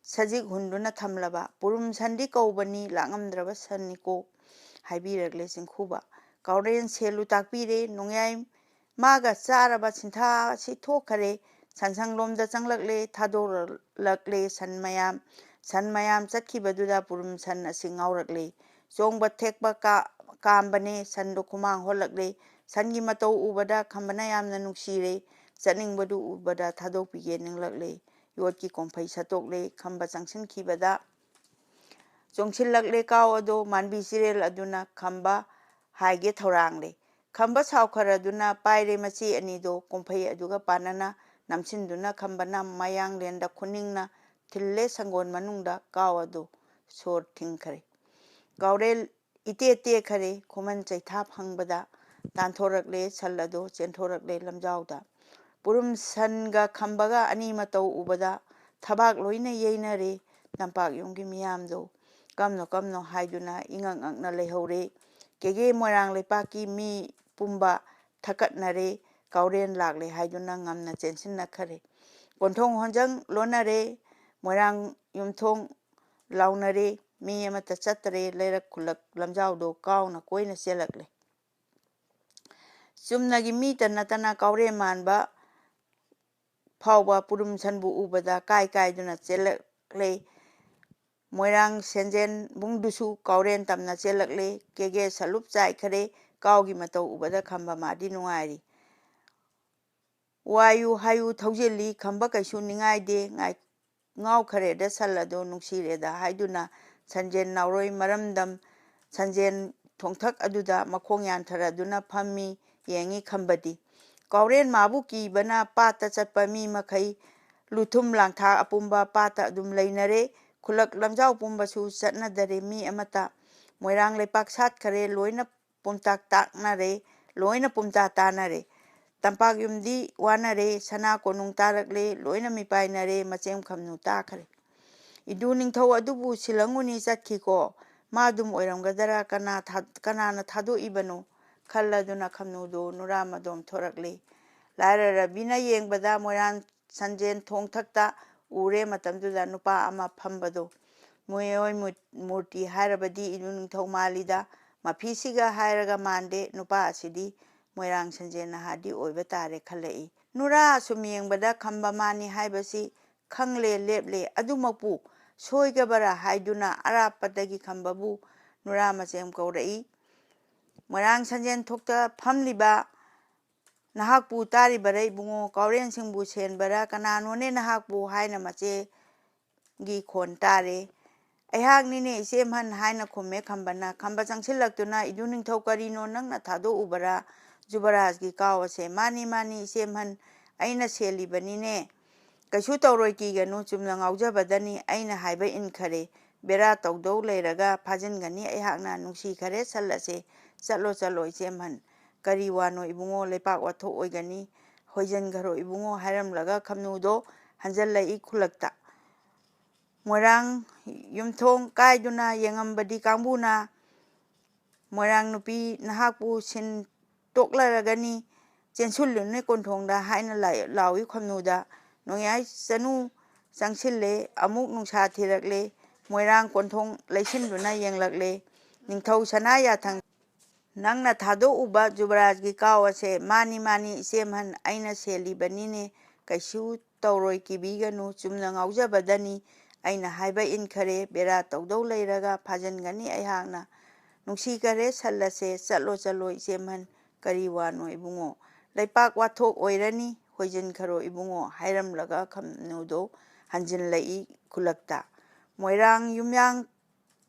ꯁꯖꯤꯛ ꯍꯨꯟꯗꯨꯅ ꯊꯝꯂꯕ ꯄꯨꯔꯨꯝ ꯁꯟꯗꯤ ꯀꯧꯕꯅꯤ, ꯂꯥꯛꯉꯝꯗ꯭ꯔꯕ ꯁꯟꯅꯤꯀꯣ ꯍꯥꯏꯕꯤꯔꯛꯂꯦ ꯆꯤꯡꯈꯨꯕ꯫ ꯀꯥꯎꯔꯦꯟ ꯁꯦꯜꯂꯨ ꯇꯥꯛꯄꯤꯔꯦ, ꯅꯣꯡꯌꯥꯏ ꯃꯥꯒ ꯆꯥꯔꯕ ꯁꯤꯟꯊꯥ ꯑꯁꯤ ꯊꯣꯛꯈꯔꯦ꯫ ꯁꯟꯁꯪꯂꯣꯝꯗ ꯆꯪꯂꯛꯂꯦ, ꯊꯥꯗꯣꯔꯛꯂꯦ ꯁꯟ ꯃꯌꯥꯝ꯫ ꯁꯟ ꯃꯌꯥꯝ ꯆꯠꯈꯤꯕꯗꯨꯗ ꯄꯨꯔꯨꯝ ꯁꯟ ꯑꯁꯤ ꯉꯥꯎꯔꯛꯂꯦ꯫ ꯆꯣꯡꯕ ꯊꯦꯛꯄ ꯀꯥ-, ꯀꯥꯝꯕꯅꯦ, ꯁꯟꯗꯣ ꯈꯨꯃꯥꯡ ꯍꯣꯜꯂꯛꯂꯦ꯫ ꯁꯟꯒꯤ ꯃꯇꯧ ꯎꯕꯗ ꯈꯝꯕꯅ ꯌꯥꯝꯅ ꯅꯨꯡꯁꯤꯔꯦ꯫ ꯆꯠꯅꯤꯡꯕꯗꯨ ꯎꯕꯗ ꯊꯥꯗꯣꯛꯄꯤꯒꯦ ꯅꯤꯡꯂꯛꯂꯦ꯫ ꯌꯣꯠꯀꯤ ꯀꯣꯝꯐꯩ ꯁꯠꯇꯣꯛꯂꯦ꯫ ꯈꯝꯕ ꯆꯪꯁꯤꯟꯈꯤꯕꯗ ꯆꯣꯡꯁꯤꯜꯂꯛꯂꯦ ꯀꯥꯎ ꯑꯗꯣ꯫ ꯃꯥꯟꯕꯤ ꯆꯤꯔꯦꯜ ꯑꯗꯨꯅ ꯈꯝꯕ ꯍꯥꯏꯒꯦ ꯊꯧꯔꯥꯡꯂꯦ꯫ ꯈꯝꯕ ꯁꯥꯎꯈꯔꯗꯨꯅ ꯄꯥꯏꯔꯦ ꯃꯆꯦ ꯑꯅꯤꯗꯣ ꯀꯨꯝꯐꯩ ꯑꯗꯨꯒ ꯄꯥꯟꯅꯅ ꯅꯝꯁꯤꯟꯗꯨꯅ ꯈꯝꯕꯅ ꯃꯌꯥꯡꯂꯦꯟꯗ ꯈꯨꯅꯤꯡꯅ ꯊꯤꯜꯂꯦ ꯁꯪꯒꯣꯟ ꯃꯅꯨꯡꯗ ꯀꯥꯎ ꯑꯗꯨ ꯁꯣꯔ ꯊꯤꯡꯈꯔꯦ꯫ ꯀꯥꯎꯔꯦꯜ ꯏꯇꯦ ꯇꯦꯛꯈꯔꯦ꯫ ꯈꯨꯃꯟ ꯆꯩꯊꯥ ꯐꯪꯕꯗ ꯇꯥꯟꯊꯣꯔꯛꯂꯦ ꯁꯟ ꯑꯗꯣ ꯆꯦꯟꯊꯣꯔꯛꯂꯦ ꯂꯝꯖꯥꯎꯗ꯫ ꯄꯨꯔꯨꯝ ꯁꯟꯒ ꯈꯝꯕꯒ ꯑꯅꯤ ꯃꯇꯧ ꯎꯕꯗ ꯊꯕꯥꯛ ꯂꯣꯏꯅ ꯌꯩꯅꯔꯦ ꯇꯝꯄꯥꯛ ꯌꯨꯝꯒꯤ ꯃꯤꯌꯥꯝꯗꯣ꯫ ꯀꯝꯅꯣ ꯀꯝꯅꯣ ꯍꯥꯏꯗꯨꯅ ꯏꯉꯛ ꯉꯛꯅ ꯂꯩꯍꯧꯔꯦ꯫ ꯀꯦꯒꯦ ꯃꯣꯏꯔꯥꯡ ꯂꯩꯄꯥꯛꯀꯤ ꯃꯤ ꯄꯨꯝꯕ ꯊꯛꯀꯠꯅꯔꯦ꯫ ꯀꯥꯎꯔꯦꯟ ꯂꯥꯛꯂꯦ ꯍꯥꯏꯗꯨꯅ ꯉꯝꯅ ꯆꯦꯟꯁꯤꯟꯅꯈꯔꯦ꯫ ꯀꯣꯟꯊꯣꯡ ꯍꯣꯟꯖꯪ ꯂꯣꯟꯅꯔꯦ꯫ ꯃꯣꯏꯔꯥꯡ ꯌꯨꯝꯊꯣꯡ ꯂꯥꯎꯅꯔꯦ꯫ ꯃꯤ ꯑꯃꯠꯇ ꯆꯠꯇꯔꯦ꯫ ꯂꯩꯔꯛ ꯈꯨꯜꯂꯛ ꯂꯝꯖꯥꯎꯗꯣ ꯀꯥꯎꯅ ꯀꯣꯏꯅ ꯆꯦꯜꯂꯛꯂꯦ꯫ ꯆꯨꯝꯅꯒꯤ ꯃꯤꯇ ꯅꯠꯇꯅ ꯀꯥꯎꯔꯦꯟ ꯃꯥꯟꯕ ꯐꯥꯎꯕ ꯄꯨꯔꯨꯝ ꯁꯟꯕꯨ ꯎꯕꯗ ꯀꯥꯏ ꯀꯥꯏꯗꯨꯅ ꯆꯦꯜꯂꯛꯂꯦ꯫ ꯃꯣꯏꯔꯥꯡ ꯁꯦꯟꯖꯦꯟꯕꯨꯡꯗꯨꯁꯨ ꯀꯥꯎꯔꯦꯟ ꯇꯝꯅ ꯆꯦꯜꯂꯛꯂꯦ꯫ ꯀꯦꯒꯦ ꯁꯂꯨꯞ ꯆꯥꯏꯈꯔꯦ꯫ ꯀꯥꯎꯒꯤ ꯃꯇꯧ ꯎꯕꯗ ꯈꯝꯕ ꯃꯥꯗꯤ ꯅꯨꯡꯉꯥꯏꯔꯤ꯫ ꯋꯥꯌꯨ ꯍꯥꯏꯌꯨ ꯊꯧꯖꯤꯜꯂꯤ꯫ ꯈꯝꯕ ꯀꯩꯁꯨ ꯅꯤꯡꯉꯥꯏꯗꯦ꯫ ꯉꯥꯏ-, ꯉꯥꯎꯈꯔꯦꯗ ꯁꯟ ꯑꯗꯣ ꯅꯨꯡꯁꯤꯔꯦꯗ ꯍꯥꯏꯗꯨꯅ ꯁꯟꯖꯦꯟ ꯅꯥꯎꯔꯣꯏ ꯃꯔꯝꯗꯝ ꯁꯟꯖꯦꯟ ꯊꯣꯡꯊꯛ ꯑꯗꯨꯗ ꯃꯈꯣꯡ ꯌꯥꯟꯊꯔꯗꯨꯅ ꯐꯝꯃꯤ꯫ ꯌꯦꯡꯉꯤ ꯈꯝꯕꯗꯤ꯫ ꯀꯥꯎꯔꯦꯟ ꯃꯥꯕꯨ ꯀꯤꯕꯅ ꯄꯥꯠꯇ ꯆꯠꯄ ꯃꯤ ꯃꯈꯩ ꯂꯨꯊꯨꯝ ꯂꯥꯡꯊꯥꯛ ꯑꯄꯨꯝꯕ ꯄꯥꯠꯇ ꯑꯗꯨꯝ ꯂꯩꯅꯔꯦ꯫ ꯈꯨꯜꯂꯛ ꯂꯝꯖꯥꯎ ꯄꯨꯝꯕꯁꯨ ꯆꯠꯅꯗꯔꯦ ꯃꯤ ꯑꯃꯠꯇ꯫ ꯃꯣꯏꯔꯥꯡ ꯂꯩꯄꯥꯛ ꯁꯥꯠꯈꯔꯦ꯫ ꯂꯣꯏꯅ ꯄꯨꯝꯇꯥꯛ ꯇꯥꯛꯅꯔꯦ꯫ ꯂꯣꯏꯅ ꯄꯨꯝꯇꯥ ꯇꯥꯅꯔꯦ꯫ ꯇꯝꯄꯥꯛ ꯌꯨꯝꯗꯤ ꯋꯥꯅꯔꯦ꯫ ꯁꯅꯥ ꯀꯣꯅꯨꯡ ꯇꯥꯔꯛꯂꯦ꯫ ꯂꯣꯏꯅ ꯃꯤꯄꯥꯏꯅꯔꯦ꯫ ꯃꯆꯦꯝ ꯈꯝꯅꯨ ꯇꯥꯈꯔꯦ꯫ ꯏꯗꯨ ꯅꯤꯡꯊꯧ ꯑꯗꯨꯕꯨ ꯁꯤꯂꯪ ꯃꯨꯅꯤ ꯆꯠꯈꯤꯀꯣ꯫ ꯃꯥ ꯑꯗꯨꯝ ꯑꯣꯏꯔꯝꯒꯗꯔꯥ? ꯀꯅꯥ ꯊꯥ-, ꯀꯅꯥꯅ ꯊꯥꯗꯣꯛꯏꯕꯅꯣ? ꯈꯜꯂꯗꯨꯅ ꯈꯝꯅꯨꯗꯨ ꯅꯨꯔꯥ ꯃꯗꯣꯝ ꯊꯣꯔꯛꯂꯦ꯫ ꯂꯥꯏꯔꯔꯕꯤꯅ ꯌꯦꯡꯕꯗ ꯃꯣꯏꯔꯥꯡ ꯁꯟꯖꯦꯟ ꯊꯣꯡꯊꯛꯇ ꯎꯔꯦ꯫ ꯃꯇꯝꯗꯨꯗ ꯅꯨꯄꯥ ꯑꯃ ꯐꯝꯕꯗꯨ ꯃꯤꯑꯣꯏ ꯃꯨ-, ꯃꯨꯔꯇꯤ ꯍꯥꯏꯔꯕꯗꯤ ꯏꯗꯨ ꯅꯤꯡꯊꯧ ꯃꯥꯜꯂꯤꯗ꯫ ꯃꯐꯤꯁꯤꯒ ꯍꯥꯏꯔꯒ ꯃꯥꯟꯗꯦ꯫ ꯅꯨꯄꯥ ꯑꯁꯤꯗꯤ ꯃꯣꯏꯔꯥꯡ ꯁꯟꯖꯦꯟ ꯅꯍꯥꯗꯤ ꯑꯣꯏꯕ ꯇꯥꯔꯦ ꯈꯜꯂꯛꯏ꯫ ꯅꯨꯔꯥ ꯑꯁꯨꯝ ꯌꯦꯡꯕꯗ ꯈꯝꯕ ꯃꯥꯅꯤ ꯍꯥꯏꯕꯁꯤ ꯈꯪꯂꯦ ꯂꯦꯞꯂꯦ꯫ ꯑꯗꯨꯃꯛꯄꯨ ꯁꯣꯏꯒꯕꯔꯥ ꯍꯥꯏꯗꯨꯅ ꯑꯔꯥꯞꯄꯗꯒꯤ ꯈꯝꯕꯕꯨ ꯅꯨꯔꯥ ꯃꯆꯦꯝ ꯀꯧꯔꯛꯏ꯫ ꯃꯣꯏꯔꯥꯡ ꯁꯟꯖꯦꯟ ꯊꯣꯛꯇ ꯐꯝꯂꯤꯕ ꯅꯍꯥꯛꯄꯨ ꯇꯥꯔꯤꯕꯔ ꯏꯕꯨꯡꯉꯣ? ꯀꯥꯎꯔꯦꯟꯁꯤꯡꯕꯨ ꯁꯦꯟꯕꯔꯥ? ꯀꯅꯥꯅꯣꯅꯦ ꯅꯍꯥꯛꯄꯨ? ꯍꯥꯏꯅ ꯃꯆꯦꯒꯤ ꯈꯣꯟ ꯇꯥꯔꯦ꯫ "ꯑꯩꯍꯥꯛꯅꯤꯅꯦ, ꯏꯆꯦꯝꯍꯟ" ꯍꯥꯏꯅ ꯈꯨꯝꯃꯦ ꯈꯝꯕꯅ꯫ ꯈꯝꯕ ꯆꯪꯁꯤꯜꯂꯛꯇꯨꯅ, "ꯏꯗꯨ ꯅꯤꯡꯊꯧ, ꯀꯔꯤꯅꯣ ꯅꯪꯅ ꯊꯥꯗꯣꯛꯎꯕꯔꯥ ꯖꯨꯕꯔꯥꯖꯀꯤ ꯀꯥꯎ ꯑꯁꯦ?" "ꯃꯥꯅꯤ, ꯃꯥꯅꯤ, ꯏꯆꯦꯝꯍꯟ, ꯑꯩꯅ ꯁꯦꯜꯂꯤꯕꯅꯤꯅꯦ꯫ ꯀꯩꯁꯨ ꯇꯧꯔꯣꯏ, ꯀꯤꯒꯅꯨ, ꯆꯨꯝꯅ ꯉꯥꯎꯖꯕꯗꯅꯤ, ꯑꯩꯅ ꯍꯥꯏꯕ ꯏꯟꯈꯔꯦ꯫ ꯕꯦꯔꯥ ꯇꯧꯗꯧ ꯂꯩꯔꯒ ꯐꯥꯖꯤꯟꯒꯅꯤ ꯑꯩꯍꯥꯛꯅ꯫ ꯅꯨꯡꯁꯤꯈꯔꯦ ꯁꯟ ꯑꯁꯦ, ꯆꯠꯂꯣ, ꯆꯠꯂꯣ, ꯏꯆꯦꯝꯍꯟ꯫ ꯀꯔꯤ ꯋꯥꯅꯣ ꯏꯕꯨꯡꯉꯣ, ꯂꯩꯄꯥꯛ ꯋꯥꯊꯣꯛ ꯑꯣꯏꯒꯅꯤ꯫ ꯍꯣꯏꯖꯤꯟꯈꯔꯣ ꯏꯕꯨꯡꯉꯣ" ꯍꯥꯏꯔꯝꯂꯒ ꯈꯝꯅꯨꯗꯣ ꯍꯟꯖꯜꯂꯛꯏ ꯈꯨꯜꯂꯛꯇ꯫ ꯃꯣꯏꯔꯥꯡ ꯌꯨꯝꯊꯣꯡ ꯀꯥꯏꯗꯨꯅ ꯌꯦꯡꯉꯝꯕꯗꯤ ꯀꯥꯡꯕꯨꯅ, "ꯃꯣꯏꯔꯥꯡ ꯅꯨꯄꯤ ꯅꯍꯥꯛꯄꯨ ꯁꯤꯟ ꯇꯣꯛꯂꯔꯒꯅꯤ, ꯆꯦꯟꯁꯤꯜꯂꯨꯅꯦ ꯀꯣꯟꯊꯣꯡꯗ" ꯍꯥꯏꯅ ꯂꯥꯏ-, ꯂꯥꯎꯏ ꯈꯝꯅꯨꯗ꯫ ꯅꯣꯡꯌꯥꯏ ꯆꯅꯨ ꯆꯪꯁꯤꯜꯂꯦ, ꯑꯃꯨꯛ ꯅꯨꯡꯁꯥ ꯊꯤꯔꯛꯂꯦ, ꯃꯣꯏꯔꯥꯡ ꯀꯣꯟꯊꯣꯡ ꯂꯩꯁꯤꯟꯗꯨꯅ ꯌꯦꯡꯂꯛꯂꯦ꯫ ꯅꯤꯡꯊꯧ ꯁꯅꯥ ꯌꯥꯊꯪ, "ꯅꯪꯅ ꯊꯥꯗꯣꯛꯎꯕ ꯖꯨꯕꯔꯥꯖꯒꯤ ꯀꯥꯎ ꯑꯁꯦ?" "ꯃꯥꯅꯤ, ꯃꯥꯅꯤ, ꯏꯆꯦꯝꯍꯟ, ꯑꯩꯅ ꯁꯦꯜꯂꯤꯕꯅꯤꯅꯦ꯫ ꯀꯩꯁꯨ ꯇꯧꯔꯣꯏ, ꯀꯤꯕꯤꯒꯅꯨ, ꯆꯨꯝꯅ ꯉꯥꯎꯖꯕꯗꯅꯤ꯫ ꯑꯩꯅ ꯍꯥꯏꯕ ꯏꯟꯈꯔꯦ, ꯕꯦꯔꯥ ꯇꯧꯗꯧ ꯂꯩꯔꯒ ꯐꯥꯖꯤꯟꯒꯅꯤ ꯑꯩꯍꯥꯛꯅ꯫ ꯅꯨꯡꯁꯤꯈꯔꯦ ꯁꯜ ꯑꯁꯦ, ꯆꯠꯂꯣ, ꯆꯠꯂꯣ, ꯏꯆꯦꯝꯍꯟ꯫ ꯀꯔꯤ ꯋꯥꯅꯣ ꯏꯕꯨꯡꯉꯣ? ꯂꯩꯄꯥꯛ ꯋꯥꯊꯣꯛ ꯑꯣꯏꯔꯅꯤ, ꯍꯣꯏꯖꯤꯟꯈꯔꯣ ꯏꯕꯨꯡꯉꯣ" ꯍꯥꯏꯔꯝꯂꯒ ꯈꯝꯅꯨꯗꯣ ꯍꯟꯖꯤꯜꯂꯛꯏ ꯈꯨꯜꯂꯛꯇ꯫ ꯃꯣꯏꯔꯥꯡ ꯌꯨꯝꯌꯥꯡ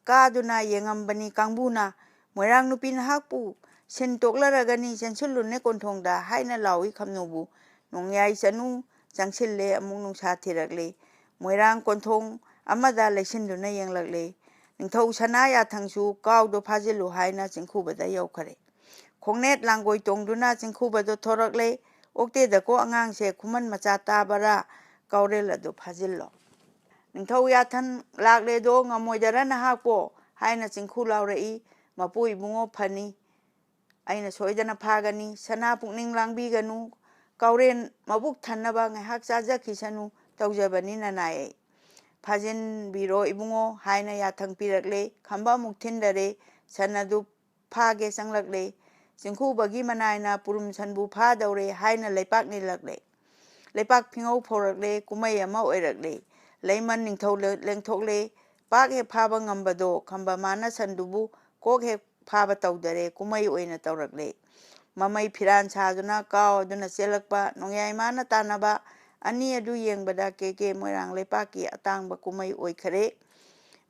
ꯀꯥꯗꯨꯅ ꯌꯦꯡꯉꯝꯕꯅꯤ ꯀꯥꯡꯕꯨꯅ, "ꯃꯣꯏꯔꯥꯡ ꯅꯨꯄꯤ ꯅꯍꯥꯛꯄꯨ ꯁꯤꯟ ꯇꯣꯛꯂꯔꯒꯅꯤ, ꯆꯦꯟꯁꯤꯜꯂꯨꯅꯦ ꯀꯣꯟꯊꯣꯡꯗ" ꯍꯥꯏꯅ ꯂꯥꯎꯏ ꯈꯝꯅꯨꯕꯨ꯫ ꯅꯣꯡꯌꯥꯏ ꯆꯅꯨ ꯆꯪꯁꯤꯜꯂꯦ, ꯑꯃꯨꯛ ꯅꯨꯡꯁꯥ ꯊꯤꯔꯛꯂꯦ꯫ ꯃꯣꯏꯔꯥꯡ ꯀꯣꯟꯊꯣꯡ ꯑꯃꯗ ꯂꯩꯁꯤꯟꯗꯨꯅ ꯌꯦꯡꯂꯛꯂꯦ꯫ ꯅꯤꯡꯊꯧ ꯁꯅꯥ ꯌꯥꯊꯪꯁꯨ ꯀꯥꯎꯗꯣ ꯐꯥꯖꯤꯜꯂꯨ ꯍꯥꯏꯅ ꯆꯤꯡꯈꯨꯕꯗ ꯌꯧꯈꯔꯦ꯫ ꯈꯣꯡꯅꯦꯠ ꯂꯥꯡꯒꯣꯏ ꯇꯣꯡꯗꯨꯅ ꯆꯤꯡꯈꯨꯕꯗꯣ ꯊꯣꯔꯛꯂꯦ꯫ "ꯑꯣꯛꯇꯦꯗꯀꯣ ꯑꯉꯥꯡꯁꯦ, ꯈꯨꯃꯟ ꯃꯆꯥ ꯇꯥꯕꯔꯥ? ꯀꯥꯎꯔꯦꯜ ꯑꯗꯨ ꯐꯥꯖꯤꯜꯂꯣ꯫ ꯅꯤꯡꯊꯧ ꯌꯥꯊꯟ ꯂꯥꯛꯂꯦꯗꯣ ꯉꯝꯃꯣꯏꯗꯔ ꯅꯍꯥꯛꯄꯣ?" ꯍꯥꯏꯅ ꯆꯤꯡꯈꯨ ꯂꯥꯎꯔꯛꯏ꯫ "ꯃꯄꯨ ꯏꯕꯨꯡꯉꯣ ꯐꯅꯤ, ꯑꯩꯅ ꯁꯣꯏꯗꯅ ꯐꯥꯒꯅꯤ꯫ ꯁꯅꯥ ꯄꯨꯛꯅꯤꯡ ꯂꯥꯡꯕꯤꯒꯅꯨ, ꯀꯥꯎꯔꯦꯟ ꯃꯕꯨꯛ ꯊꯟꯅꯕ ꯉꯥꯏꯍꯥꯛ ꯆꯥꯖꯈꯤꯁꯅꯨ, ꯇꯧꯖꯕꯅꯤ ꯅꯅꯥꯏ ꯑꯩ꯫ ꯐꯥꯖꯤꯟꯕꯤꯔꯣ ꯏꯕꯨꯡꯉꯣ" ꯍꯥꯏꯅ ꯌꯥꯊꯪ ꯄꯤꯔꯛꯂꯦ꯫ ꯈꯝꯕ ꯑꯃꯨꯛ ꯊꯤꯟꯗꯔꯦ꯫ ꯁꯟ ꯑꯗꯨ ꯐꯥꯒꯦ ꯆꯪꯂꯛꯂꯦ꯫ ꯆꯤꯡꯈꯨꯕꯒꯤ ꯃꯅꯥꯏꯅ ꯄꯨꯔꯨꯝ ꯁꯟꯕꯨ ꯐꯥꯗꯧꯔꯦ ꯍꯥꯏꯅ ꯂꯩꯄꯥꯛ ꯅꯤꯜꯂꯛꯂꯦ꯫ ꯂꯩꯄꯥꯛ ꯐꯤꯉꯧ ꯐꯧꯔꯛꯂꯦ, ꯀꯨꯝꯍꯩ ꯑꯃ ꯑꯣꯏꯔꯛꯂꯦ꯫ ꯂꯩꯃꯟ ꯅꯤꯡꯊꯧ ꯂꯦ-, ꯂꯦꯡꯊꯣꯛꯂꯦ꯫ ꯄꯥꯛ ꯍꯦꯛ ꯐꯥꯕ ꯉꯝꯕꯗꯣ ꯈꯝꯕ ꯃꯥꯅ ꯁꯟꯗꯨꯕꯨ ꯀꯣꯛ ꯍꯦꯛ ꯐꯥꯕ ꯇꯧꯗꯔꯦ, ꯀꯨꯝꯍꯩ ꯑꯣꯏꯅ ꯇꯧꯔꯛꯂꯦ꯫ ꯃꯃꯩ ꯐꯤꯔꯥꯟ ꯁꯥꯗꯨꯅ ꯀꯥꯎ ꯑꯗꯨꯅ ꯆꯦꯜꯂꯛꯄ, ꯅꯣꯡꯌꯥꯏ ꯃꯥꯅ ꯇꯥꯟꯅꯕ ꯑꯅꯤ ꯑꯗꯨ ꯌꯦꯡꯕꯗ ꯀꯦ ꯀꯦ ꯃꯣꯏꯔꯥꯡ ꯂꯩꯄꯥꯛꯀꯤ ꯑꯇꯥꯡꯕ ꯀꯨꯝꯍꯩ ꯑꯣꯏꯈꯔꯦ꯫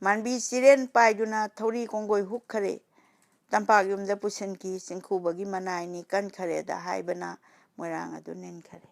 ꯃꯥꯟꯕꯤ ꯆꯤꯔꯦꯟ ꯄꯥꯏꯗꯨꯅ ꯊꯧꯔꯤ ꯀꯣꯡꯒꯣꯏ ꯍꯨꯛꯈꯔꯦ꯫ ꯇꯝꯄꯥꯛ ꯌꯨꯝꯗ ꯄꯨꯁꯤꯟꯈꯤ, ꯆꯤꯡꯈꯨꯕꯒꯤ ꯃꯅꯥꯏꯅꯤ ꯀꯟꯈꯔꯦꯗ ꯍꯥꯏꯕꯅ ꯃꯣꯏꯔꯥꯡ ꯑꯗꯨ ꯅꯤꯟꯈꯔꯦ꯫